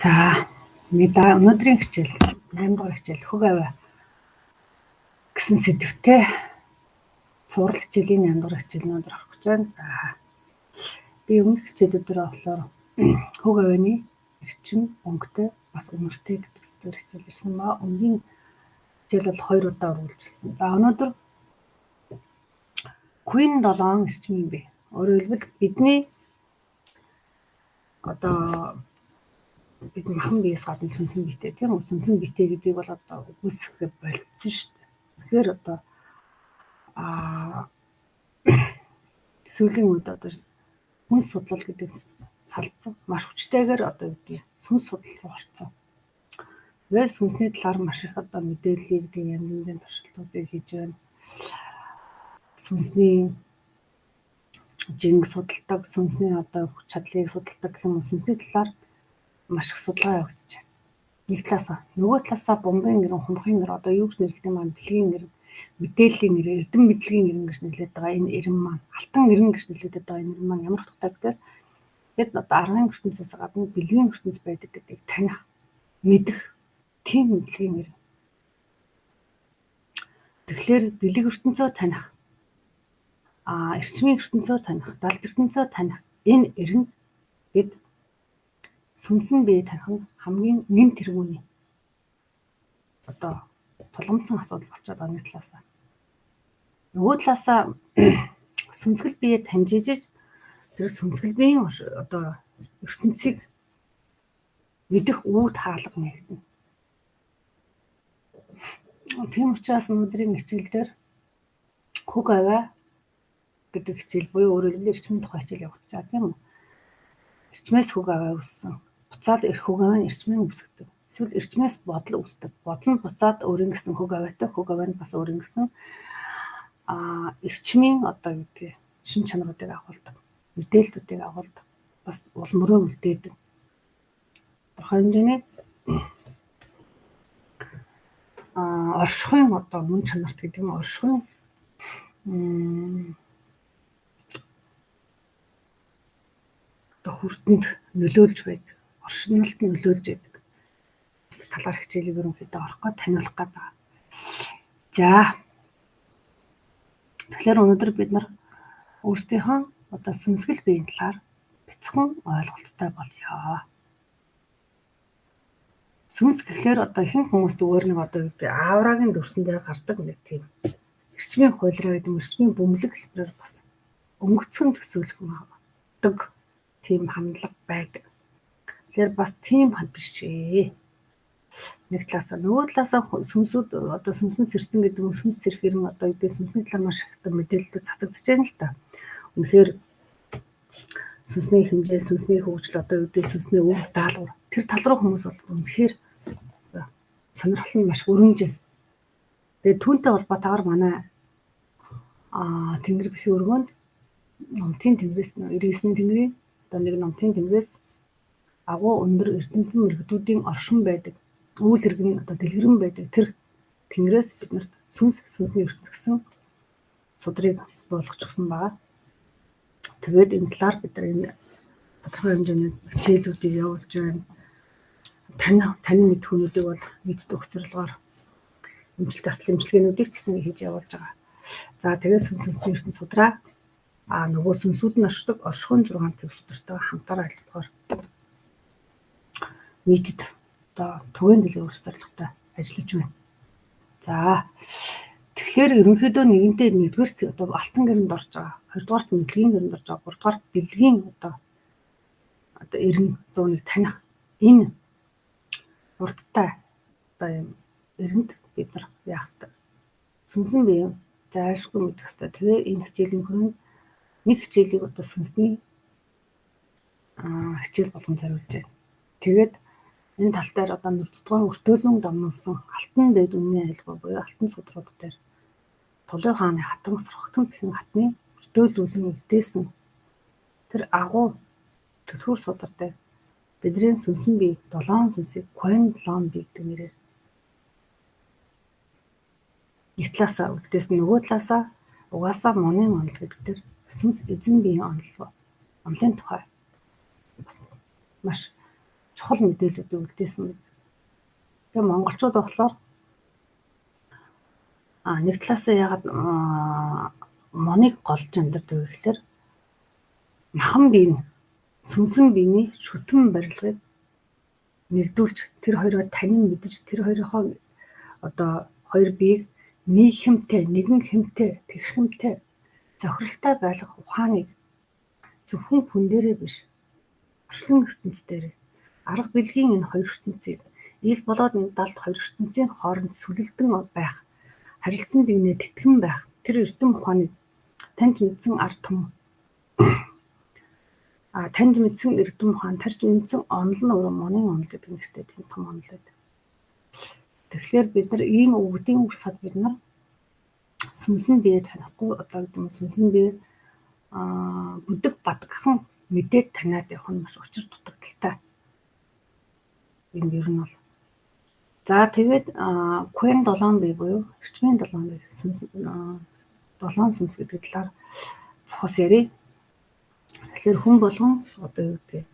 За өнөөдрийн хичээл 8 дугаар хичээл хөг авиа гэсэн сэдвтэй цуврал хичээлийн 8 дугаар хичээл өнөөдөр орох гэж байна. За би өмнөх хичээлүүдээр болохоор хөг авианы эрчим, өнгөтэй, бас үнэртэй гэдэг сэдвээр хичээл ирсэн ба өмнөний хичээл бол 2 удаа үргэлжилсэн. За өнөөдөр Queen 7 эрчим юм бэ. Өөрөөр хэлбэл бидний одоо бид махан биеэс гадна сүнсэн биетэй, тийм үү? Сүнсэн биетэй гэдгийг бол одоо үгүйсгэхээ болцсон шүү дээ. Тэгэхээр одоо сүүлийн үед одоо хүн судлал гэдэг салбар маш хүчтэйгээр одоо гэдгийг сүнс судлал руу орцсон. Тэгээд сүнсний талаар маш их одоо мэдээллийг гэдэг янз янзын туршилтуудыг хийж байна. Сүнсний жинг судалдаг, сүнсний одоо хүч чадлыг судалдаг гэх юм уу, сүнсний талаар маш их судалгаа явагдаж байна. Нэг талаасаа, нөгөө талаасаа бомбын нэр, хумхын нэр, одоо юу гэж нэрлэдэг маань бэлгийн нэр, мэдээллийн нэр, эрдэм мэдлэгийн нэр гэж нэрлэдэг байгаа энэ эрен маань, алтан нэрэн гэж нэрлэдэг байгаа энэ нэр маань ямар утгатай гэхээр бид одоо аргын ертөнцөөс гадна бэлгийн ертөнц байдаг гэдгийг таних, мэдэх тийм мэдлэгийн нэр. Тэгэхээр бэлэг ертөнцөө таних, эрчмийн ертөнцөө таних, далд ертөнцөө таних энэ эрэнд бид сүнсэн бие таних нь хамгийн нэн тэргүүний одоо тулгамдсан асуудал болчиход байгаа нэг талаасаа. Нөгөө талаасаа сүнсгэл бие таньж ижиж тэр сүнсгэл биеийн одоо ертөнцийг мэдэх үүд хаалга нээгдэнэ. Тийм учраас өнөөдрийн хичээл дээр хөг авиа гэдэг хичээл буюу өөрөөр хэлбэл эрчмийн тухай хичээл явагдаж байгаа, тийм үү? Эрчмээс хөг авиа үүссэн. Буцаад хөг авиа нь эрчмийн үүсгдэг. Эсвэл эрчмээс бодол үүсдэг. Бодол нь буцаад өөрийн гэсэн хөг авиатай, хөг авиа нь бас өөрийн гэсэн эрчмийн одоо юу гэдгийг шин чанаруудыг агуулдаг. Мэдээллүүдийг агуулдаг. Бас улам мөрөө үлдээдэг. Тодорхой хэмжээний оршихуйн одоо мөн чанарт гэдэг нь оршихуйн одоо хүрдэнд нөлөөлж байдаг. Оршинолд нөлөөлж байдаг. Талаар хичээлийг ерөнхийдөө орох гээд таниулах гээд байгаа. За. Тэгэхээр өнөөдөр бид нар өөрсдийнхөө одоо сүнсгэл биеийн талаар бяцхан ойлголттой болъё. Сүнс гэхлээр одоо ихэнх хүмүүс зүгээр нэг одоо аврагийн дүрсэн дээр гардаг нэг тийм эрчмийн хуйлраа гэдэг юм, эрчмийн бөмбөлөг хэлбэрээр бас өнгөцгөн төсөөлөх магаддаг тийм хандлага байдаг. Тэгэхээр бас тийм ханд биш ээ. Нэг талаасаа, нөгөө талаасаа сүнсүүд одоо сүнсэн сэрцэн гэдэг нь сүнс сэрх хэрэн одоо гэдэг сүнсний талаар маш их одоо мэдээлэлүүд цацагдж байна л та. Үнэхээр сүнсний хэмжээ, сүнсний хөгжил одоо гэдэг сүнсний үр даалгавар тэр тал руу хүмүүс бол үнэхээр сонирхол нь маш өрнөж. Тэгээд түүнтэй холбоотойгоор манай Тэнгэр бэхий өргөөнд номтын тэнгэрээс 99 тэнгэрийн одоо нэг номтын тэнгэрээс агуу өндөр эрдэмтэн мэргэдүүдийн оршин байдаг үйл иргэн одоо дэлгэрэн байдаг тэр тэнгэрээс биднэрт сүнс сүнсний ертөнц гэсэн судрыг болгочихсон байгаа. Тэгээд энэ талаар бид нар энэ тодорхой хэмжээний хичээлүүдийг явуулж байна. Тань мэдэх хүмүүдийг бол нийтэд өгөх зорилгоор эмчил тасал эмчилгээнүүдийг ч гэсэн хийж явуулж байгаа. За тэгээд сүнс сүнсний ертөнц судраа нөгөө сүнсүүд нь оршдог оршихуйн 6 төв судартай хамтаар ажиллахаар нийтэд одоо түгээн дэлгүүр зорилготой ажиллаж байна. За тэгэхээр ерөнхийдөө нэгэнтээ нэгдүгээрт одоо алтан гэрэнд орж байгаа, хоёрдугаарт мэдлэгийн гэрэнд орж байгаа, гуравдугаарт бэлгийн одоо 90 101 таних энэ урдтай одоо юм эрэнд бид нар яах ёстой. Сүнсэн бие зайлшгүй мэдэх ёстой. Тэгээ энэ хичээлийн хүрээнд нэг хичээлийг одоо сүнсний хичээл болгон зориулж байна. Тэгээд энэ тал дээр одоо нүцдгэн өртөөлөн домнуулсан алтан дээд үнний айлгуу буюу алтан судрууд дээр Тулуй хааны хатан сорхотон бэхэн хатны өртөөлүүлэн үлдээсэн тэр агуу түлхүүр судар дээр бидний сүнсэн бие 7 сүнсийг Квен 7 бие гэдэг нэрээр нэг талаасаа үлдээсэн, нөгөө талаасаа угаасаа мунын онол гэдэг дээр сүнс эзэн биеийн онол онолын тухай бас маш чухал мэдээллүүдийг үлдээсэн байна. Тэгээ монголчууд болохоор нэг талаасаа яагаад моныг голж амьдардаг вэ гэхээр махан бие нь сүнсэн биений шүтэн барилгыг нэгдүүлж тэр хоёроо танин мэдэж тэр хоёрынхоо одоо хоёр биеийг нийхэмтэй, нэгэн хэмтэй, тэгшхэмтэй, зохиролтой байлгах ухааныг зөвхөн хүн дээрээ биш, орчлон ертөнц дээр арга бэлгийн энэ хоёр ертөнцийг ил болоод далд хоёр ертөнцийн хооронд сүлэлдэн байх, харилцан дэгнээ тэтгэн байх тэр эрдэм ухааныг таньж мэдсэн ард түмэн таньж мэдсэн эрдэм ухаан, тарж мэдсэн онол нь өөрөө монын онол гэдэг нэртэй тийм том онол байдаг. Тэгэхээр бид нар ийм өвгдийн үр сад бид нар сүнсэн бие танихгүй одоо гэдэг нь сүнсэн бие бүдэг бадгхан мэдээд таниад явах нь маш учир дутагдaltaй. Энэ ер нь бол. За тэгээд Квен 7 бие буюу эрчмийн 7 бие сүнс 7 сүнс гэдэг талаар цохос ярив. Тэгэхээр хүн болгон одоо юу гэдэг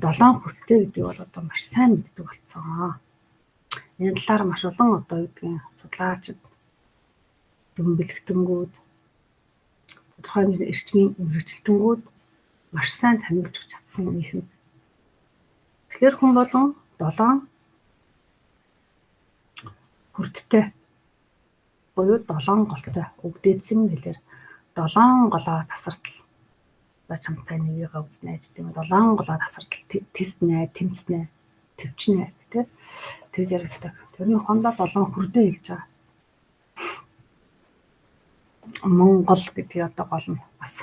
7 хүрттэй гэдэг бол одоо маш сайн мэддэг болцсон. Энэ талаар маш олон одоо юу гэдгийг судлаачид, дүн бэлгтэнгүүд, тодорхой хэмжээний эрчмийн мэргэжилтэнгүүд маш сайн таниулж өгч чадсан нийхэм. Тэгэхээр хүн болгон 7 хүрттэй буюу 7 голтой өгдөөдсөн хэлээр 7 голоо тасартал за чамтай нэгийгээ үзнэ ч тийм 7 голоо тасартал тестнэ, тэмцнэ, төвчнэ тий тэгж яригддаг. Тэр нь хондоо 7 хүрдээ хэлж байгаа. Монгол гэдгийг одоо гол нь бас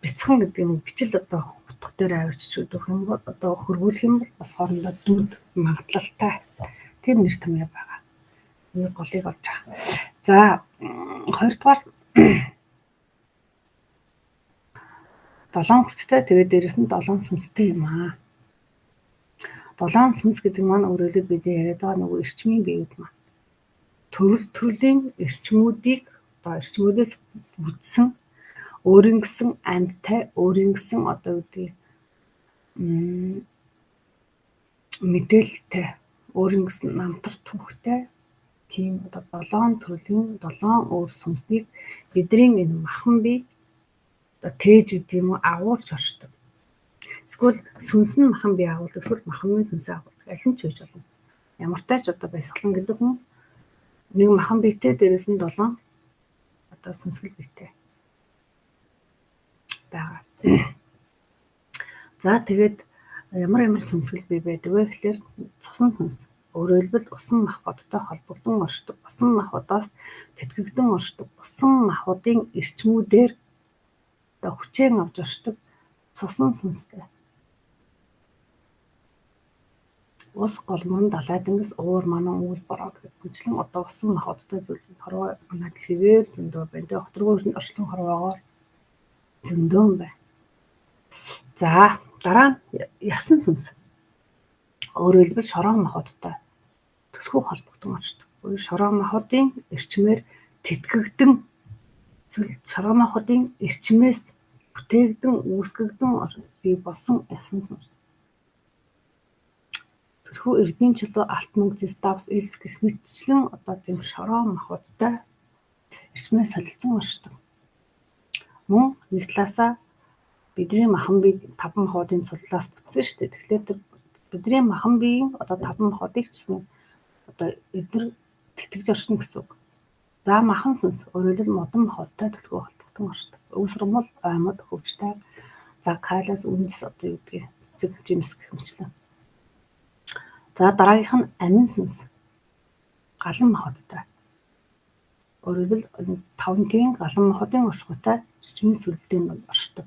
бяцхан гэдэг юм бичил одоо утга дээр авчиж өгөх юм бол одоо хөрвүүлэх юм бол бас хоорондоо дүд магадлалтай тийм нэр томьёо байгаа. Нэг голыг олж авах. За хоёрдугаар 7 хүрттэй, тэгээд дээрэс нь 7 сүнстэй юм аа. 7 сүнс гэдэг маань өөрөөр бид яриад байгаа нөгөө эрчмийн биеуд маань. Төрөл төрлийн эрчмүүдийг одоо эрчмүүдээс бүтсэн өөрийн гэсэн амьтай, өөрийн гэсэн одоо юу гэдгийг мэдээлэлтэй, өөрийн гэсэн намтар түүхтэй тийм одоо 7 төрлийн 7 өөр сүнснийг бидний энэ махан бие одоо тээж гэдэг юм уу агуулж оршдог. Эсвэл сүнс нь махан бие агуулдаг, эсвэл махан бие сүнсээ агуулдаг. Аль нь ч байж болно. Ямар ч одоо баясгалан гэдэг хүн нэг махан биетэй, дээрэс нь 7 одоо сүнсгэл биетэй байгаа. За тэгээд ямар ямар сүнсгэл бие байдаг вэ гэхээр цусан сүнс. Өөрөөр хэлбэл усан махбодтой холбогдсон оршдог, усан махбодоос тэтгэгдэн оршдог, усан махбодын эрчмүүдээр одоо хүчээн авч оршдог цусан сүнстэй. Ус голмон далай тэнгис уур манан үйл бороо гэх мэтлэн одоо усан махбодтой зүйл хорвоо манай дэлхийгээр зөндөө байна. Тэгээ хоторгоо орчлон хорвоогоор зөндөө байна. За дараа нь ясан сүнс. Өөрөөр хэлбэл шорон махбодтой түлхүү холбогдсон оршдог. Буюу шорон махбодын эрчмээр тэтгэгдэн эсвэл шорон махбодын эрчмээс бүтээгдэн үүсгэгдэн бий болсон ясан сүнс. Тэрхүү эрдний чулуу алт мөнгө зэс давс элс гэх мэтчлэн одоо тийм шорон махбодтой эрчмээ солилцсон оршдог. Мөн нэг талаасаа бидний махан бие таван махбодын цуглаас бүтсэн шүү дээ. Тэгэхээр тэр бидний махан биеийн одоо таван махбодыг ч гэсэн одоо эдгээр тэтгэж оршино гэсэн үг. За махан сүнс өөрөөр хэлбэл модон махбодтой түлхүү холбогдсон оршдог. Өв сурмал, аймад, хөвчтэй, заг хайлаас үндэс одоо юу гэдгийг цэцэг, жимс гэх мэтлэн. За дараагийнх нь амин сүнс. Галан махбодтой. Өөрөөр хэлбэл таван тийм галан махбодын оршихуйтай эрчмийн сүлдээнд оршдог.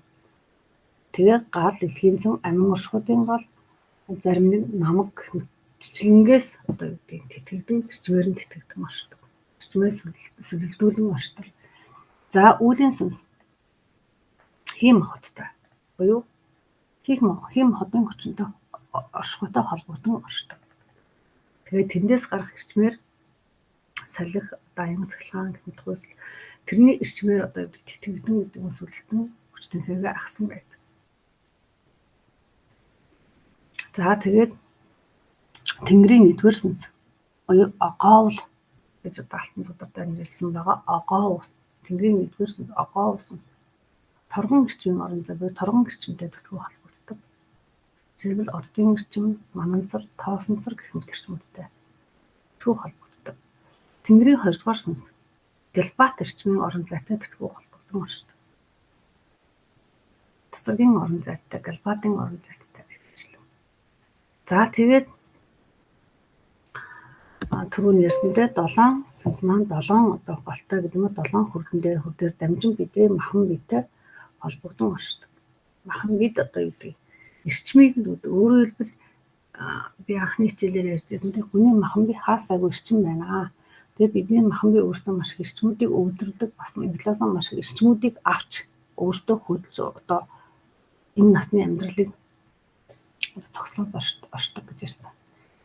Тэгээ гал, дэлхийн цөм, амин оршихуйдын гал, зарим нэг намаг гэх мэтчлэнгээс одоо юу гэдгийг тэтгэгдэн эрчмээр нь тэтгэгдэн оршдог. Эрчмээ сүлдүүлэн оршдог. За үүлийн сүнс хийм махбодтой. Буюу хийм махбодын хүчинтэй оршихуйтай холбогдсон оршдог. Тэгээд тэндээс гарах эрчмээр салхи, аян цахилгаан гэх мэт хүйсэл тэрний эрчмээр одоо тэтгэгдэн гэдэг нь сүлдэн хүч тэнхээгээ агсан байдаг. За тэгээд Тэнгэрийн нэгдүгээр сүнс буюу Огоовл гэж одоо алтан судартай нэрлсэн байгаа. Огоов Тэнгэрийн нэгдүгээр сүнс Огоов сүнс. Торгон эрчмийн орон зай буюу торгон эрчимтэй төлхөө холбогддог. Жишээлбэл оддын эрчим, манансар, тоосонцор гэх мэт эрчмүүдтэй төлхөө холбогддог. Тэнгэрийн хоёрдугаар сүнс Гэлбат эрчмийн орон зайтай төлхөө холбогдсон оршдог. Цэцэргийн орон зайтай, Гэлбатын орон зайтай гэх мэтлэн. За тэгээд түрүүний ярьсантай 7 сүнс маань 7 одоо голтой гэдэг юм уу 7 хүрдэн дээр хүрдээр дамжин бидний махан биетэй холбогдсон оршдог. Махан бид одоо юу гэдэг эрчмийг нь өөрөөр хэлбэл би анхны хичээлээр ярьжсэн тийм хүний махан бие хаасаагүй эрчим байна. Тэгээд бидний махан бие өөртөө маш их эрчмүүдийг өвлөрлөг, бас нэг талаасаа маш их эрчмүүдийг авч өөртөө хөдөлж одоо энэ насны амьдралыг цогцлон оршдог гэж ярьсан.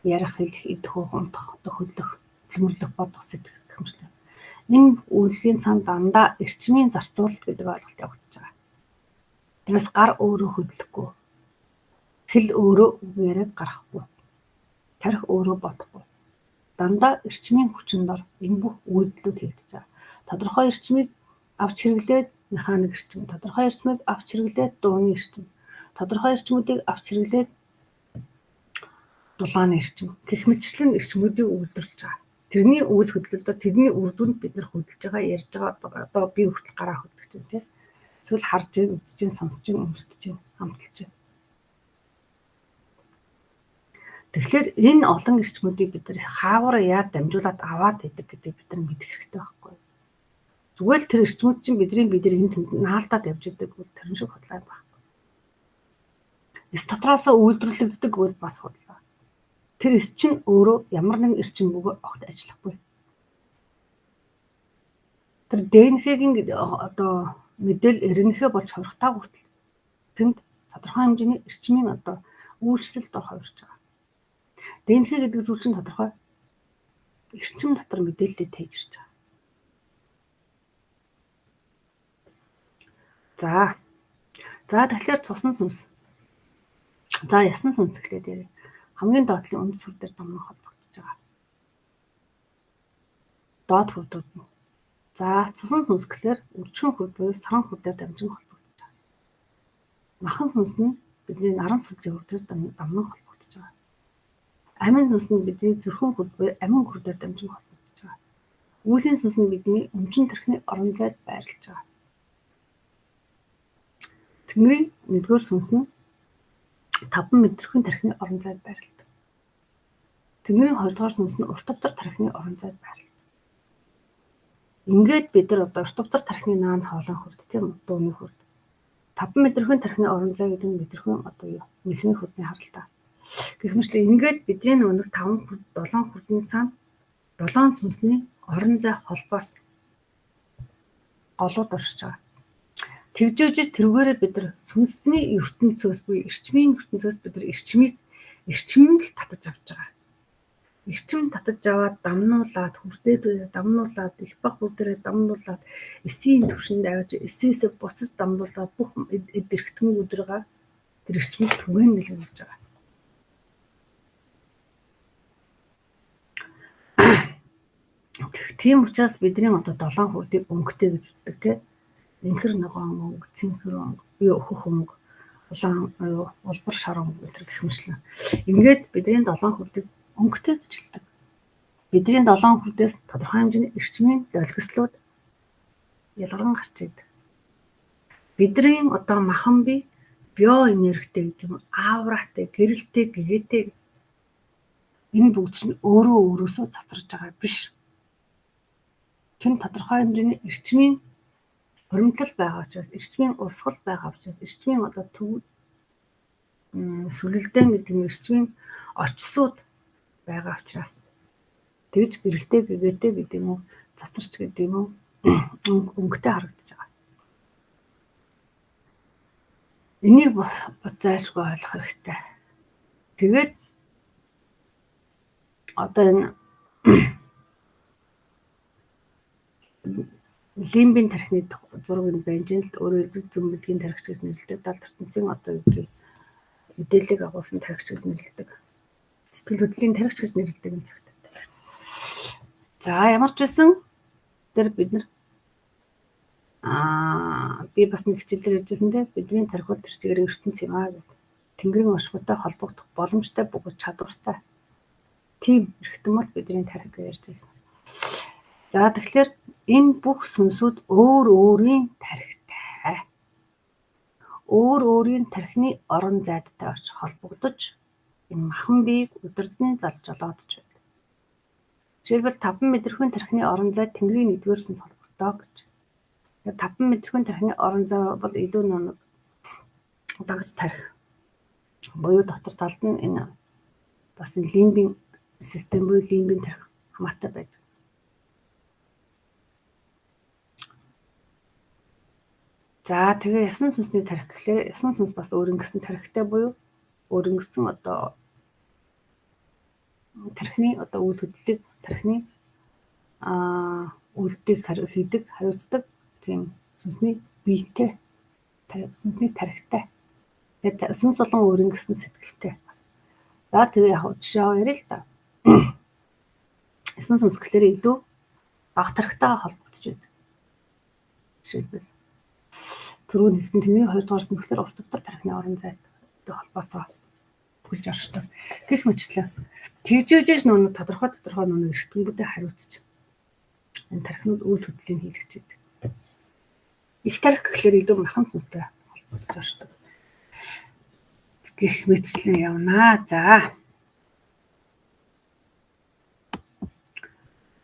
Ярих, хэлэх, идэх, уух, унтах, одоо хөдлөх, хөдөлмөрлөх, бодох, сэтгэх гэх мэтлээ. Энэ үйлдлийн цаана дандаа эрчмийн зарцуулалт гэдэг ойлголт явагдаж байгаа. Тэрнээс гар өөрөө хөдлөхгүй, хэл өөрөө үг яриаг гаргахгүй, тарих өөрөө бодохгүй. Дандаа эрчмийн хүчин дор энэ бүх үйлдэлүүд хийгдэж байгаа. Тодорхой эрчмийг авч хэрэглээд механик эрчим, тодорхой эрчмийг авч хэрэглээд дууны эрчим, тодорхой эрчмүүдийг авч хэрэглээд дулааны эрчим гэх мэтчлэн эрчмүүдийг үйлдвэрлэж байгаа. Тэрний үйл хөдлөлтөөр тэрний үр дүнд бид нар хөдөлж байгаа, ярьж байгаа, одоо би хүртэл гараа хөдлөж байна тийм. Эсвэл харж байна, үзэж байна, сонсож байна, өмсдөж байна, амталж байна. Тэгэхээр энэ олон эрчмүүдийг бид нар хаавар яад дамжуулаад аваад идэг гэдгийг бид нар мэдэх хэрэгтэй байхгүй. Зүгээр л тэр эрчмүүд чинь бидний энэ тэнд наалдаад явж идэг бол тэрэн шиг худлаа байхгүй. Эс дотроосоо үйлдвэрлэгддэг бол бас худлаа. Тэр эс чинь өөрөө ямар нэгэн эрчим бөгөө огт ажиллахгүй. Тэр ДНХ-гийн одоо мэдээлэл РНХ болж хувирахтаа хүртэл тэнд тодорхой хэмжээний эрчмийн одоо үйлчлэл дор хувирч байгаа. ДНХ гэдэг зүйл чинь тодорхой эрчим дотор мэдээлэлээ тээжэрч байгаа. За. За тэгэхээр цусан сүнс. За ясан сүнс гэхлээр ярив. Хамгийн доотлын үндэс хөр дээр домнон холбогдож байгаа. Доод хүрдүүд нь. За цусан сүнс гэхлээр үржихүн хөр буюу саран хөр дээр дамжин холбогдож байгаа. Махан сүнс нь бидний наран сүлжээ хөр дээр домнон холбогдож байгаа. Амин сүнс нь бидний зүрхэн хөр буюу амин хөр дээр дамжин холбогдож байгаа. Үүлийн сүнс нь бидний өмчин төрхний орон зайд байрлаж байгаа. Тэнгэрийн нэгдүгээр сүнс нь таван мэдрэхүйн тархины орон зайд байрладаг. Тэнгэрийн хоёрдугаар сүнс нь урт тавтар тархины орон зайд байрладаг. Ингээд бид нар одоо урт тавтар тархины наан хоолойн хүрд тийм үү, дууны хүрд. Таван мэдрэхүйн тархины орон зай гэдэг нь мэдрэхүйн одоо юу, нэлмийн хүрдний харалтаа. Гэх мэтлээ ингээд бидний нөгөө 5 хүрд, 7 хүрдний цаана 7 сүнсний орон зай холбоос голууд оршиж байгаа. Тэгжээж тэрүүгээрээ бид нар сүнсний ертөнцөөс буюу эрчмийн ертөнцөөс бид нар эрчмийг эрчмэнд л татаж авч байгаа. Эрчим татаж аваад дамнуулаад хүрдээд дамнуулаад их баг хүрдээрээ дамнуулаад эсийн түвшинд авч эсээсээ буцаж дамнуулаад бүх эд эрхтмэг өдрөөгөө тэр эрчмийг түгээн нэлгэж байгаа. Тийм учраас бидний одоо 7 хүрдийг өнгөтэй гэж үздэг тийм. Инхэр ногоон өнгө, цэнхэр өнгө, бие өөхөх өнгө, улаан улбар шар өнгө гэх гэх мэтлэн. Ингээд бидний 7 хүрдийг өнгөтэй гэж хэлдэг. Бидний 7 хүрдээс тодорхой хэмжээний эрчмийн долгислууд ялгаран гарч идэг. Бидний одоо махан бие биоэнергитэй гэдэг юм, ауратай, гэрэлтэй, гэгээтэй энэ бүгд чинь өөрөө өөрөөсөө цацарч байгаа биш. Тэн тодорхой хэмжээний эрчмийн хуримтлал байгаа учраас, эрчмийн урсгал байгаа учраас, эрчмийн одоо төв сүлэлдэн гэдэг нь эрчмийн очсууд байгаа учраас тэгж гэрэлтэй гэгээтэй гэдэг юм уу, цацарч гэдэг юм уу, өнгөтэй харагдаж байгаа. Энийг зайлшгүй ойлгох хэрэгтэй. Тэгээд одоо энэ лимбийн тархины зураг нь байна л өөрөөр хэлбэл зөмбөлгийн тархич гэж нэрлэдэг далд ертөнцийн одоо юу гэдгийг Мэдээллийг агуулсан тархич гэж нэрлэдэг. Сэтгэл хөдлөлийн тархич гэж нэрлэдэг энэ цагт. За ямар ч байсан тэр бид нар би бас нэг хичээл дээр ярьжсэн те, бидний тархи бол тэр чигээр ертөнц юм аа гэдэг. Тэнгэрийн оршихуйтай холбогдох боломжтой бөгөөд чадвартай. Тийм эрхтэн бол бидний тархи гэж ярьж байсан. За тэгэхээр энэ бүх сүнсүүд өөр өөрийн тархитай. Өөр өөрийн тархины орон зайдтай очиж холбогдож энэ махан биеийг удирдан залж жолоодож байдаг. Жишээлбэл 5 мэдрэхүйн тархины орон зай Тэнгэрийн 1-р сүнс холбогдоо гэж. 5 мэдрэхүйн тархины орон зай бол илүү нэг дагц тархи. Буюу дотор талд нь энэ бас лимбийн систем буюу лимбийн тархи хамаатай байдаг. За тэгээ ясан сүнсний тархи гэхлээр ясан сүнс бас өөр ингэсэн тархитай буюу өөр ингэсэн одоо тархины одоо үйл хөдлөлийг тархины үйлдэлийг хийдэг, хариуцдаг тийм сүнсний биетэй, сүнсний тархитай. Тэгээд сүнс болон өөр ингэсэн сэтгэлтэй бас. За тэгээ яг жишээ яриа л да. Ясан сүнс гэхлээр илүү бага тархитайгаа холбогдож байдаг. Жишээлбэл түрүүн хэлсэн Тэнгэрийн 2 дугаар сүнс гэхлээр урт дотор тархины орон зайд холбоосоо хүлж оршдог. Гэх мэтлээ. Тэгжээжээж нөө тодорхой нөө эрхтэнгүүдээ хариуцж энэ тархинууд үйл хөдлөлийг хийлгэж байдаг. Их тархи гэхлээр илүү махан сүнстэй холбогдож оршдог. Гэх мэтлээ явнаа. За.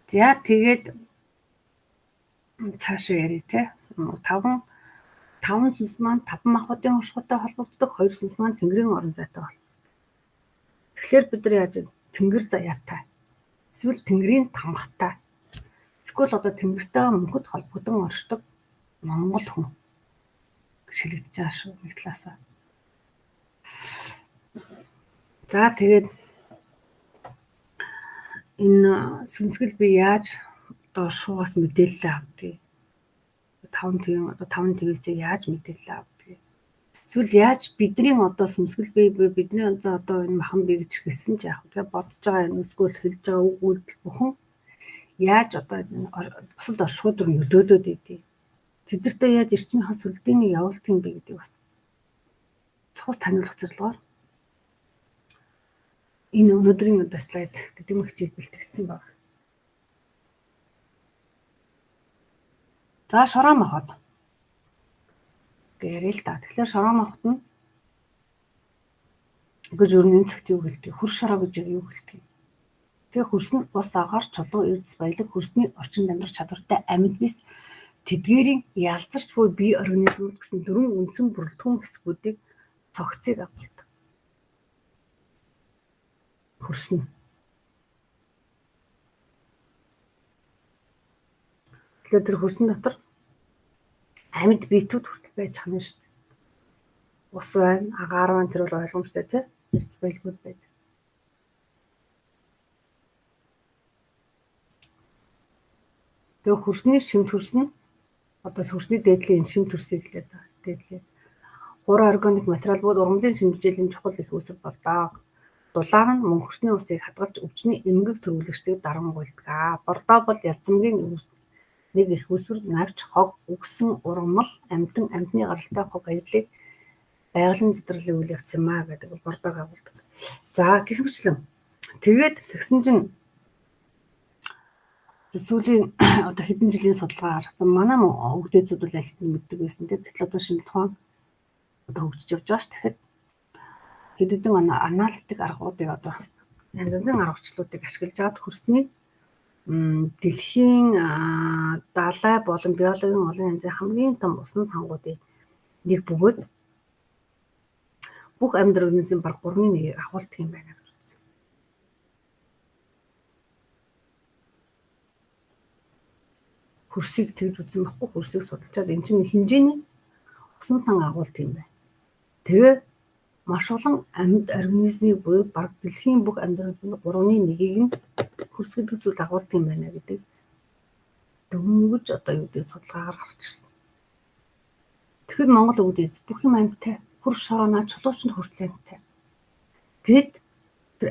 За тэгээд цаашаа ярив те. 5 сүнс маань 5 махбодын оршихуйтай холбогддог, 2 сүнс маань Тэнгэрийн орон зайтай холбогддог. Тэгэхээр бид нар яаж Тэнгэр заяатай, эсвэл Тэнгэрийн тамгатай, эсвэл одоо Тэнгэртэй мөнхөд холбогдон оршдог Монгол хүн гэж хэлэгдэж байгаа шүү нэг талаасаа. За тэгээд энэ сүнсгэл би яаж одоо оршихуйгаас мэдээлэл авдгийг, 5 твийн одоо 5 твээсээ яаж мэдээлэл авдгийг, эсвэл яаж бидний одоо сүнсгэл бие буюу бидний одоо энэ махан бие гэж хэлсэн ч яах вэ? Бодож байгаа юм эсвэл хэлж байгаа үг үйлдэл бүхэн яаж одоо бусад оршихуйд руу нөлөөлөөд идэв? Тэдэртээ яаж эрчмийнхаа сүлдээнийг явуулдаг юм бэ гэдэг бас цохос таниулах зорилгоор энэ өнөөдрийн одоо слайд гэдэг юм хичээл бэлтгэгдсэн байна. За шороо махбод гэрээ л да. Тэгэхээр шороо махбод нь гэж юу энэ цагт юу хэлдэг? Хөрс шороо гэж юу хэлдэг? Тэгээ хөрс нь ус агаар, чулуу, эрдэс баялаг, хөрсний орчинд амьдрах чадвартай амьд бис тэдгээрийн ялзарч буй бие организмууд гэсэн дөрвөн үндсэн бүрэлдэхүүн хэсгүүдийг цогцыг агуулдаг. Хөрс нь. Тэгэхээр тэр хөрсөн дотор амьд биетүүд хүртэл байж хана шүү дээ. Ус байна, агаар байна, тэр бол ойлгомжтой тий. Эрдэс баялагууд байдаг. Тэгээ хөрсний шим төрс нь одоо хөрсний дээдлийн шим төрсийг хэлээд байгаа. Дээдлээ. Хуран органик материал бөгөөд ургамлын шинжээлийн чухал их үүсвэр болдог. Дулаан нь мөн хөрсний усыг хадгалж өвчний эмгэг төрүүлэгчдийг дарангуйлдаг. Бордоо бол язамгийн нэг их үүсвэр навч, хог, үгсэн ургамал, амьтан, амьтны гаралтай хог ажлыг байгалийн зэвэрлэлийн үйл явц юм а гэдэг бордоог агуулдаг. За гэх мэтлэн. Тэгээд тэгсэн чинь сүүлийн одоо хэдэн жилийн судалгаагаар манай өвгдээцүүд бол аль хэдийн мэддэг байсан. Гэтэл одоо шинжлэх ухаан одоо хөгжиж явж байгаа ш. Тэгэхэд хэд хэдэн аналитик аргуудыг одоо янз янзын аргачлалуудыг ашиглаж аваад хөрсний дэлхийн далай болон биологийн олон янзын хамгийн том усан сангуудын нэг бөгөөд бүх амьд организмын бараг 3-ны 1-ийг агуулдаг юм байна гэж үзсэн. Хөрсийг тэгж үзсэн байхгүй, хөрсийг судалчаад энэ чинь хэмжээний усан сан агуулдаг юм байна. Тэгээ маш олон амьд организмыг буюу бараг дэлхийн бүх амьд организмын 3-ны 1-ийг нь хөрс гэдэг зүйл агуулдаг юм байна гэдэг дөнгөж одоо юу гэдэг судалгаагаар гарч ирсэн. Тэгэхэд Монгол өвгдээс бүх юм амьтай, хөрс шорооноо чулуучнд хүртэл амьтай. Тэгэд тэр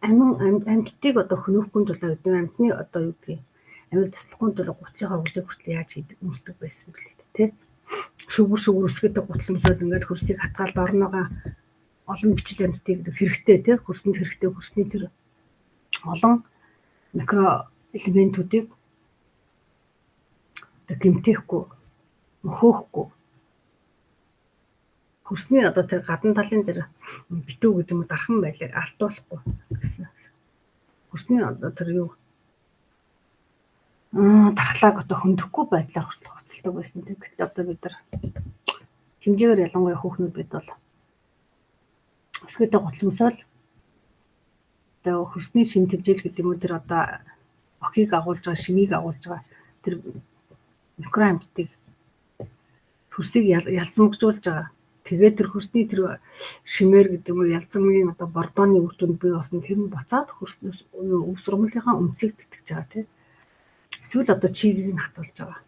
амьтдыг одоо хөнөөхгүй тулаа гэдэг амьтны одоо юу гэдгийг амийг таслахгүй тулаа гутлынхаа өглөө хүртэл яаж хийдэг өмсдөг байсан бэлээ тий. Шүгүр шүгүр өсгөдөг гутал өмсөөл ингээд хөрсийг хатгаал дорноогоо олон бичил амьтдыг хэрэгтэй тий, хөрсөнд хэрэгтэй хөрсний тэр олон микро элементүүдийг одоо гэмтээхгүй, мөхөөхгүй хөрсний одоо тэр гадна талын тэр битүү гэдэг юм уу дархан байдлыг алдуулахгүй гэсэн. Хөрсний одоо тэр юу дархлааг одоо хөндөхгүй байдлаар хүртэл хувцалдаг байсан. Тэгэхдээ одоо бид нар хэмжээгээр ялангуяа хүүхнүүд бид бол өсгөөтэй гутламсаал одоо хөрсний шим тэжээл гэдэг юм уу тэр одоо охийг агуулж байгаа, шимийг агуулж байгаа тэр микро амьтдыг хөрсийг ялзамгжуулж байгаа. Тэгээд тэр хөрсний тэр шимээр гэдэг юм уу ялзамгийн одоо бордооны үр дүнд бий болсон тэр нь буцаад хөрснөөс өв сургамлынхаа үндсийг тэтгэж байгаа тий. Эсвэл одоо чигийг нь хатгалж байгаа.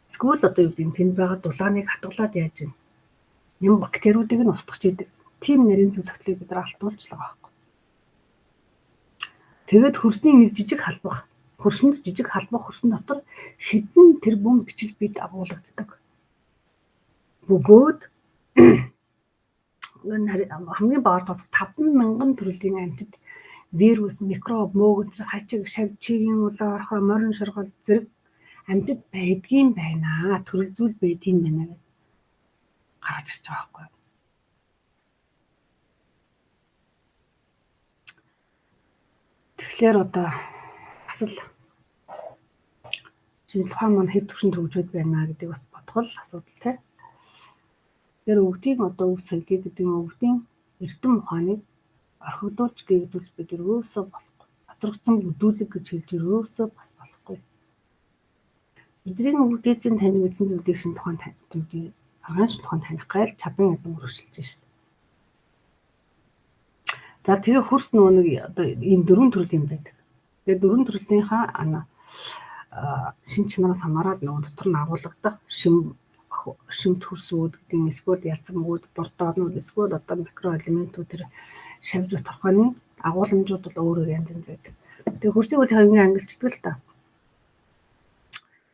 Эсвэл одоо юу гэдэг нь тэнд байгаа дулааныг хатгалаад яаж юм. Юм бактериудыг нь устгах чийдэг. Тийм нарийн зөвлөгтлийг бид нар алтуулж л байгаа байхгүй. Тэгээд хөрсний нэг жижиг халбах, хөрсөнд жижиг халбах хөрсөн дотор хэдэн тэрбум бичил бид агуулгаддаг. Бөгөөд хамгийн багаар тооцох 5,000 төрлийн амьтад вирус, микроб, мөөгөнцөр, хажиг, шав, чигийн улаан орхой, морин шоргол зэрэг амьтад байдгийн байна. Төрөл зүйл байдгийн байна гэж гаргаж ирж байгаа байхгүй юу? Тэгэхээр одоо бас л шинжлэх ухаан маань хэд түвшинд хөгжөөд байна гэдгийг бас бодох л асуудал тий. Тэгэхээр өвдгийг одоо өв соёлыг гэдэг нь өвдийн эрдэм ухааныг орхигдуулж гээгдүүлж бид ерөөсөө болохгүй. Хоцрогдсон бүдүүлэг гэж хэлж ерөөсөө бас болохгүй. Бидний өвдөөцийн тань мэдсэн зүйлийг шинэ тухайн тань аргаан шинэ тухайн таних гайл чадан ядан үргэлжилж шээ. За тэгээ хөрс нөгөө нэг одоо ийм дөрвөн төрөл юм байдаг. Тэгээ дөрвөн төрлийнхаа шин чанараас хамаарат нөгөө дотор нь агуулгадах шим шимт хөрсүүд гэдэг нь эсвэл ялцангууд, бордоонууд эсвэл одоо микроэлементүүд тэр шавж торхооны агууламжууд бол өөр өөр янз янз байдаг. Тэгээ хөрсийг бол хоёрын ангилчдаг л та.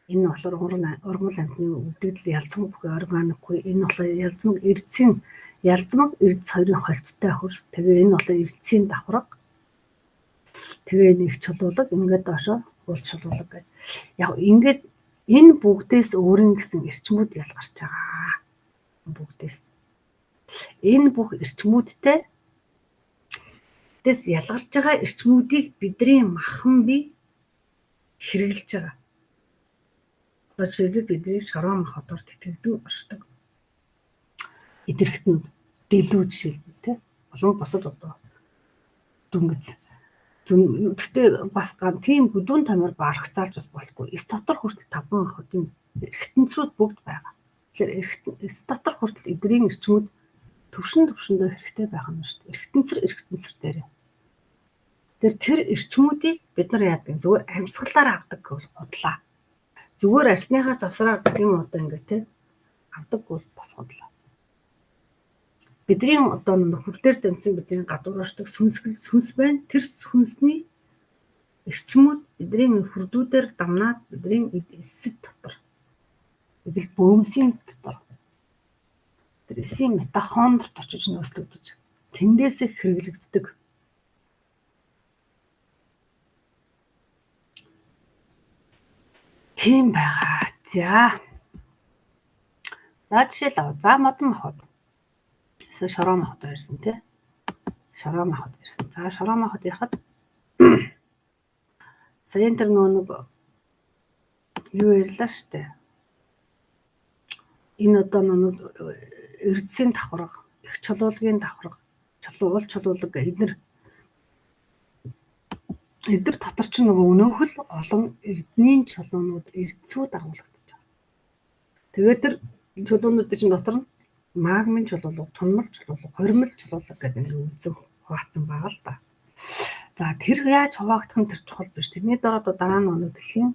Энэ нь болохоор ургамал амьтны өвдөгдөл ялцмаг бүхий органикгүй. Энэ нь болохоор ялцмаг эрдэсийн ялзмаг эрдэс хоёрын холцтой хөрс. Тэгээ энэ болохоор эрдэсийн давхарга. Тэгээ нэг чулуулаг ингээд доошо уул чулуулаг гэдэг. Яг ингээд энэ бүгдээс өөрийн гэсэн эрчмүүд ялгарч байгаа. Бүгдээс. Энэ бүх эрчмүүдтэй тэс ялгарч байгаа эрчмүүдийг бидний махан бие хэрэглэж байгаа. Одоо жишээлбэл бидний шороо мах одоор тэтгэгдэн оршдог. Идэрхтнүүд дэлүү жишээлбэл тий болон бусад одоо дүнгиз гэхдээ бас тийм бүдүүн тамир барагцаалж бас болохгүй. Эс дотор хүртэл 5 махбодын эргэтэнцрүүд бүгд байгаа. Тэгэхээр эс дотор хүртэл эдрийн эрчмүүд төвшин төвшөндөө хэрэгтэй байх юм шүү дээ. Эргэтэнцэр эргэтэнцэр дээр. Тэр эрчмүүдийг бид нар яадаг зүгээр амьсгалаар авдаг гэвэл худлаа. Зүгээр арсныхаа завсраар гэдэг юм одоо ингээ те авдаг бол бас худлаа. Бидний одоо нөхөр дээр зэмцэн бидний гадуур ордог сүнсгэл сүнс байна. Тэр сүнсний эрчмүүд бидний хөрдүүдээр дамнаад бидний эсэд дотор тэгэл бөөмсийн дотор тэр эсийн митохондрт очиж нөөцлөгдөж тэндээс хэрэглэгддэг. Тийм байгаа. За. За жишээл ав. За модон махбод. Эсвэл шороо махбод ирсэн тий. Шороо махбод ирсэн. За шороо махбод яхад саяын тэр нөгөө нэг юу ярьлаа штэ. Энэ одоо нөгөө эрдэсийн давхарга, их чулуулагын давхарга, чулуу уул чулуулаг эднэр эдгээр дотор ч нөгөө өнөөхөл олон эрдний чулуунууд эрдэсүүд агуулгадж байгаа. Тэгээд тэр чулуунуудын чинь дотор нь магмын чулуулга, тунмал чулуулга, хоримл чулуулга гэдэг нэг үндсэн хуваацсан байгаа л да. За тэр яаж хуваагдах нь тэр чухал биш. Тэрний дараа одоо дараа нь өнөө дэлхийн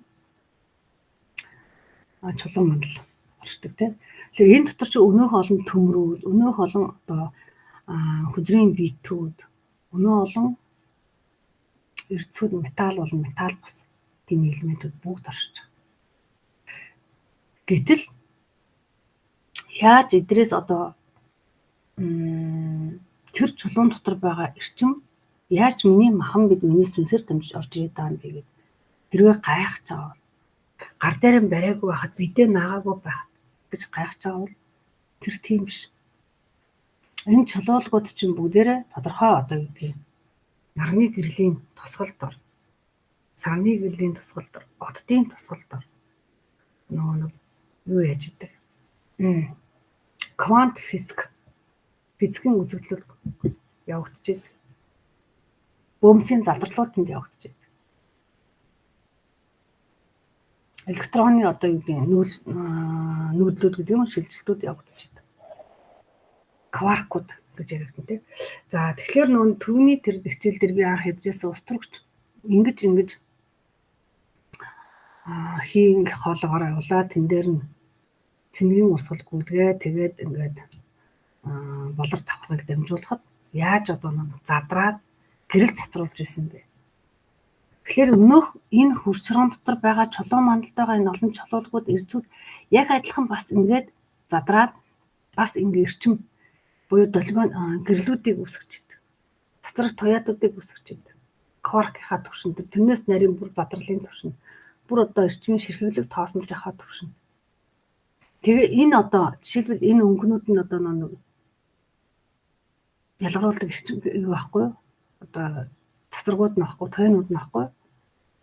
чулуун мандал оршдог тийм. Тэгэхээр энэ дотор чи өнөөх олон төмрүүд, өнөөх олон одоо Хөдрийн битүүд, өнөө олон эрдэсүүд, металл болон металл бус тийм элементүүд бүгд оршиж байгаа. Гэтэл яаж эдрээс одоо тэр чулуун дотор байгаа эрчим яаж миний махан бид миний сүнсээр дамжиж орж ирээд байгаа юм бэ гэд хэрвээ гайхаж байгаа бол, гар дээр нь бариагүй байхад, бидээ наагаагүй байхад гэж гайхаж байгаа бол тэр тийм биш. Энэ чулуулгууд чинь бүгдээрээ тодорхой одоо юу гэдгийг нарны гэрлийн тусгалд ор, сарны гэрлийн тусгалд ор, оддын тусгалд ор нөгөө нэг юу яаж идэг. Квант физик, физикийн үзэгдлүүд явагдчихэв. Бөөмсийн задарлууд тэнд явагдчихэв. Электроны одоо юу гэдэг нүүдлүүд гэдэг юм шилжилтүүд явагдчихэв. Кваркууд гэж яригдана тийм. За тэгэхээр нөгөө түүний тэр хичээл дээр би анх ярьжсэн ус төрөгч ингэж хийн хоолоогоор явуулаад тэн дээр нь цэнгийн урсгал гүйлгээ тэгээд ингээд болор давхаргыг дамжуулахад яаж одоо нэг задраад гэрэл цацруулж исэн бэ? Тэгэхээр өнөөх энэ хөрс шорон дотор байгаа чулуун мандалд байгаа энэ олон чулуулгууд эрзүүд яг адилхан бас ингээд задраад бас ингээ эрчим буюу долгион гэрлүүдийг үүсгэж идэг. Цацраг туяатуудыг үүсгэж идэг. Кваркийнхаа түвшинд, тэрнээс нарийн бүр задрлын түвшинд, бүр одоо эрчмийн ширхэглэг тоосмолж авах түвшинд. Тэгээ энэ одоо жишээлбэл энэ өнгөнүүд нь одоо нэг ялгаруулдаг эрчим юу байхгүй юу? Одоо цацрагууд нь байхгүй, туяанууд нь байхгүй.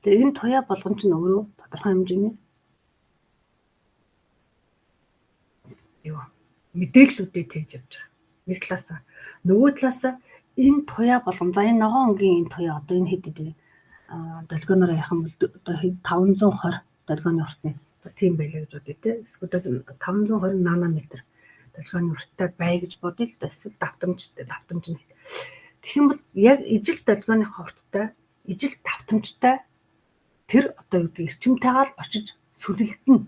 Тэгээ энэ туяа болгон чинь өөрөө тодорхой хэмжээний юу мэдээллүүдээ тэгж явж байгаа. Нэг талаасаа, нөгөө талаасаа энэ туяа болгон, за энэ ногоон өнгийн энэ туяа одоо энэ хэд хэдэ долгионоор ярих юм бол одоо 520 долгионы урт нь одоо тийм байлаа гэж бодъё те. Эсвэл 520 нанометр долгионы урттай бай гэж бодъё л да. Эсвэл давтамжтай, давтамж нь. Тэгэх юм бол яг ижил долгионы урттай, ижил давтамжтай тэр одоо юу гэдэг эрчимтэйгээ л очиж сүлэлдэнэ.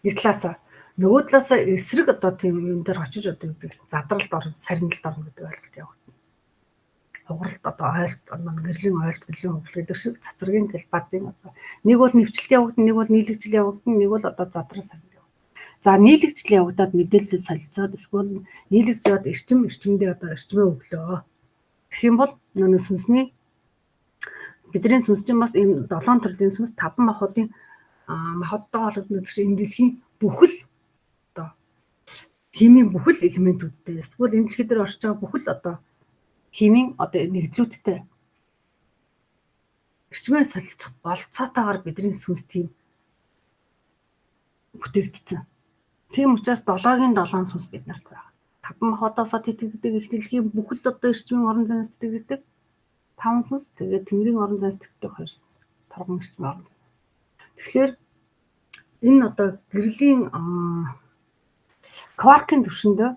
Нэг талаасаа, нөгөө талаасаа эсрэг одоо тийм юм дээр очиж одоо юу гэдэг задралд орно, сарнилд орно гэдэг ойлголт явагдана. Хугаралт одоо ойлт, гэрлийн ойлт, гэрлийн хугаралт гэдэг шиг цацрагийн гэлбадын одоо нэг бол нэвчлэлт явагдана, нэг бол нийлэгжил явагдана, нэг бол одоо задрал сарнил явагдана. За нийлэгжил явагдаад мэдээлэл солилцоод эсвэл нийлэгж яваад эрчим, эрчимдээ одоо эрчмээ өглөө. Тэгэх юм бол нөгөө сүнсний бидний сүнс чинь бас ийм 7 төрлийн сүнс, 5 махбодын махбодтойгоо холбогдсон чинь энэ дэлхийн бүхэл одоо химийн бүхэл элементүүдтэй эсвэл энэ дэлхий дээр орж байгаа бүхэл одоо химийн одоо нэгдлүүдтэй эрчмээ солилцох болцоотойгоор бидний сүнс тийм бүтээгдсэн. Тийм учраас 7-гийн 7 сүнс бид нарт байна. 5 махбодоосоо тэтгэдэг их дэлхийн бүхэл одоо эрчмийн орон зайнаас тэтгэдэг 5 сүнс, тэгээд тэнгэрийн орон зайнаас тэтгэдэг 2 сүнс. Торгон эрчмийн орон зай. Тэгэхээр энэ одоо гэрлийн кваркийн түвшиндөө,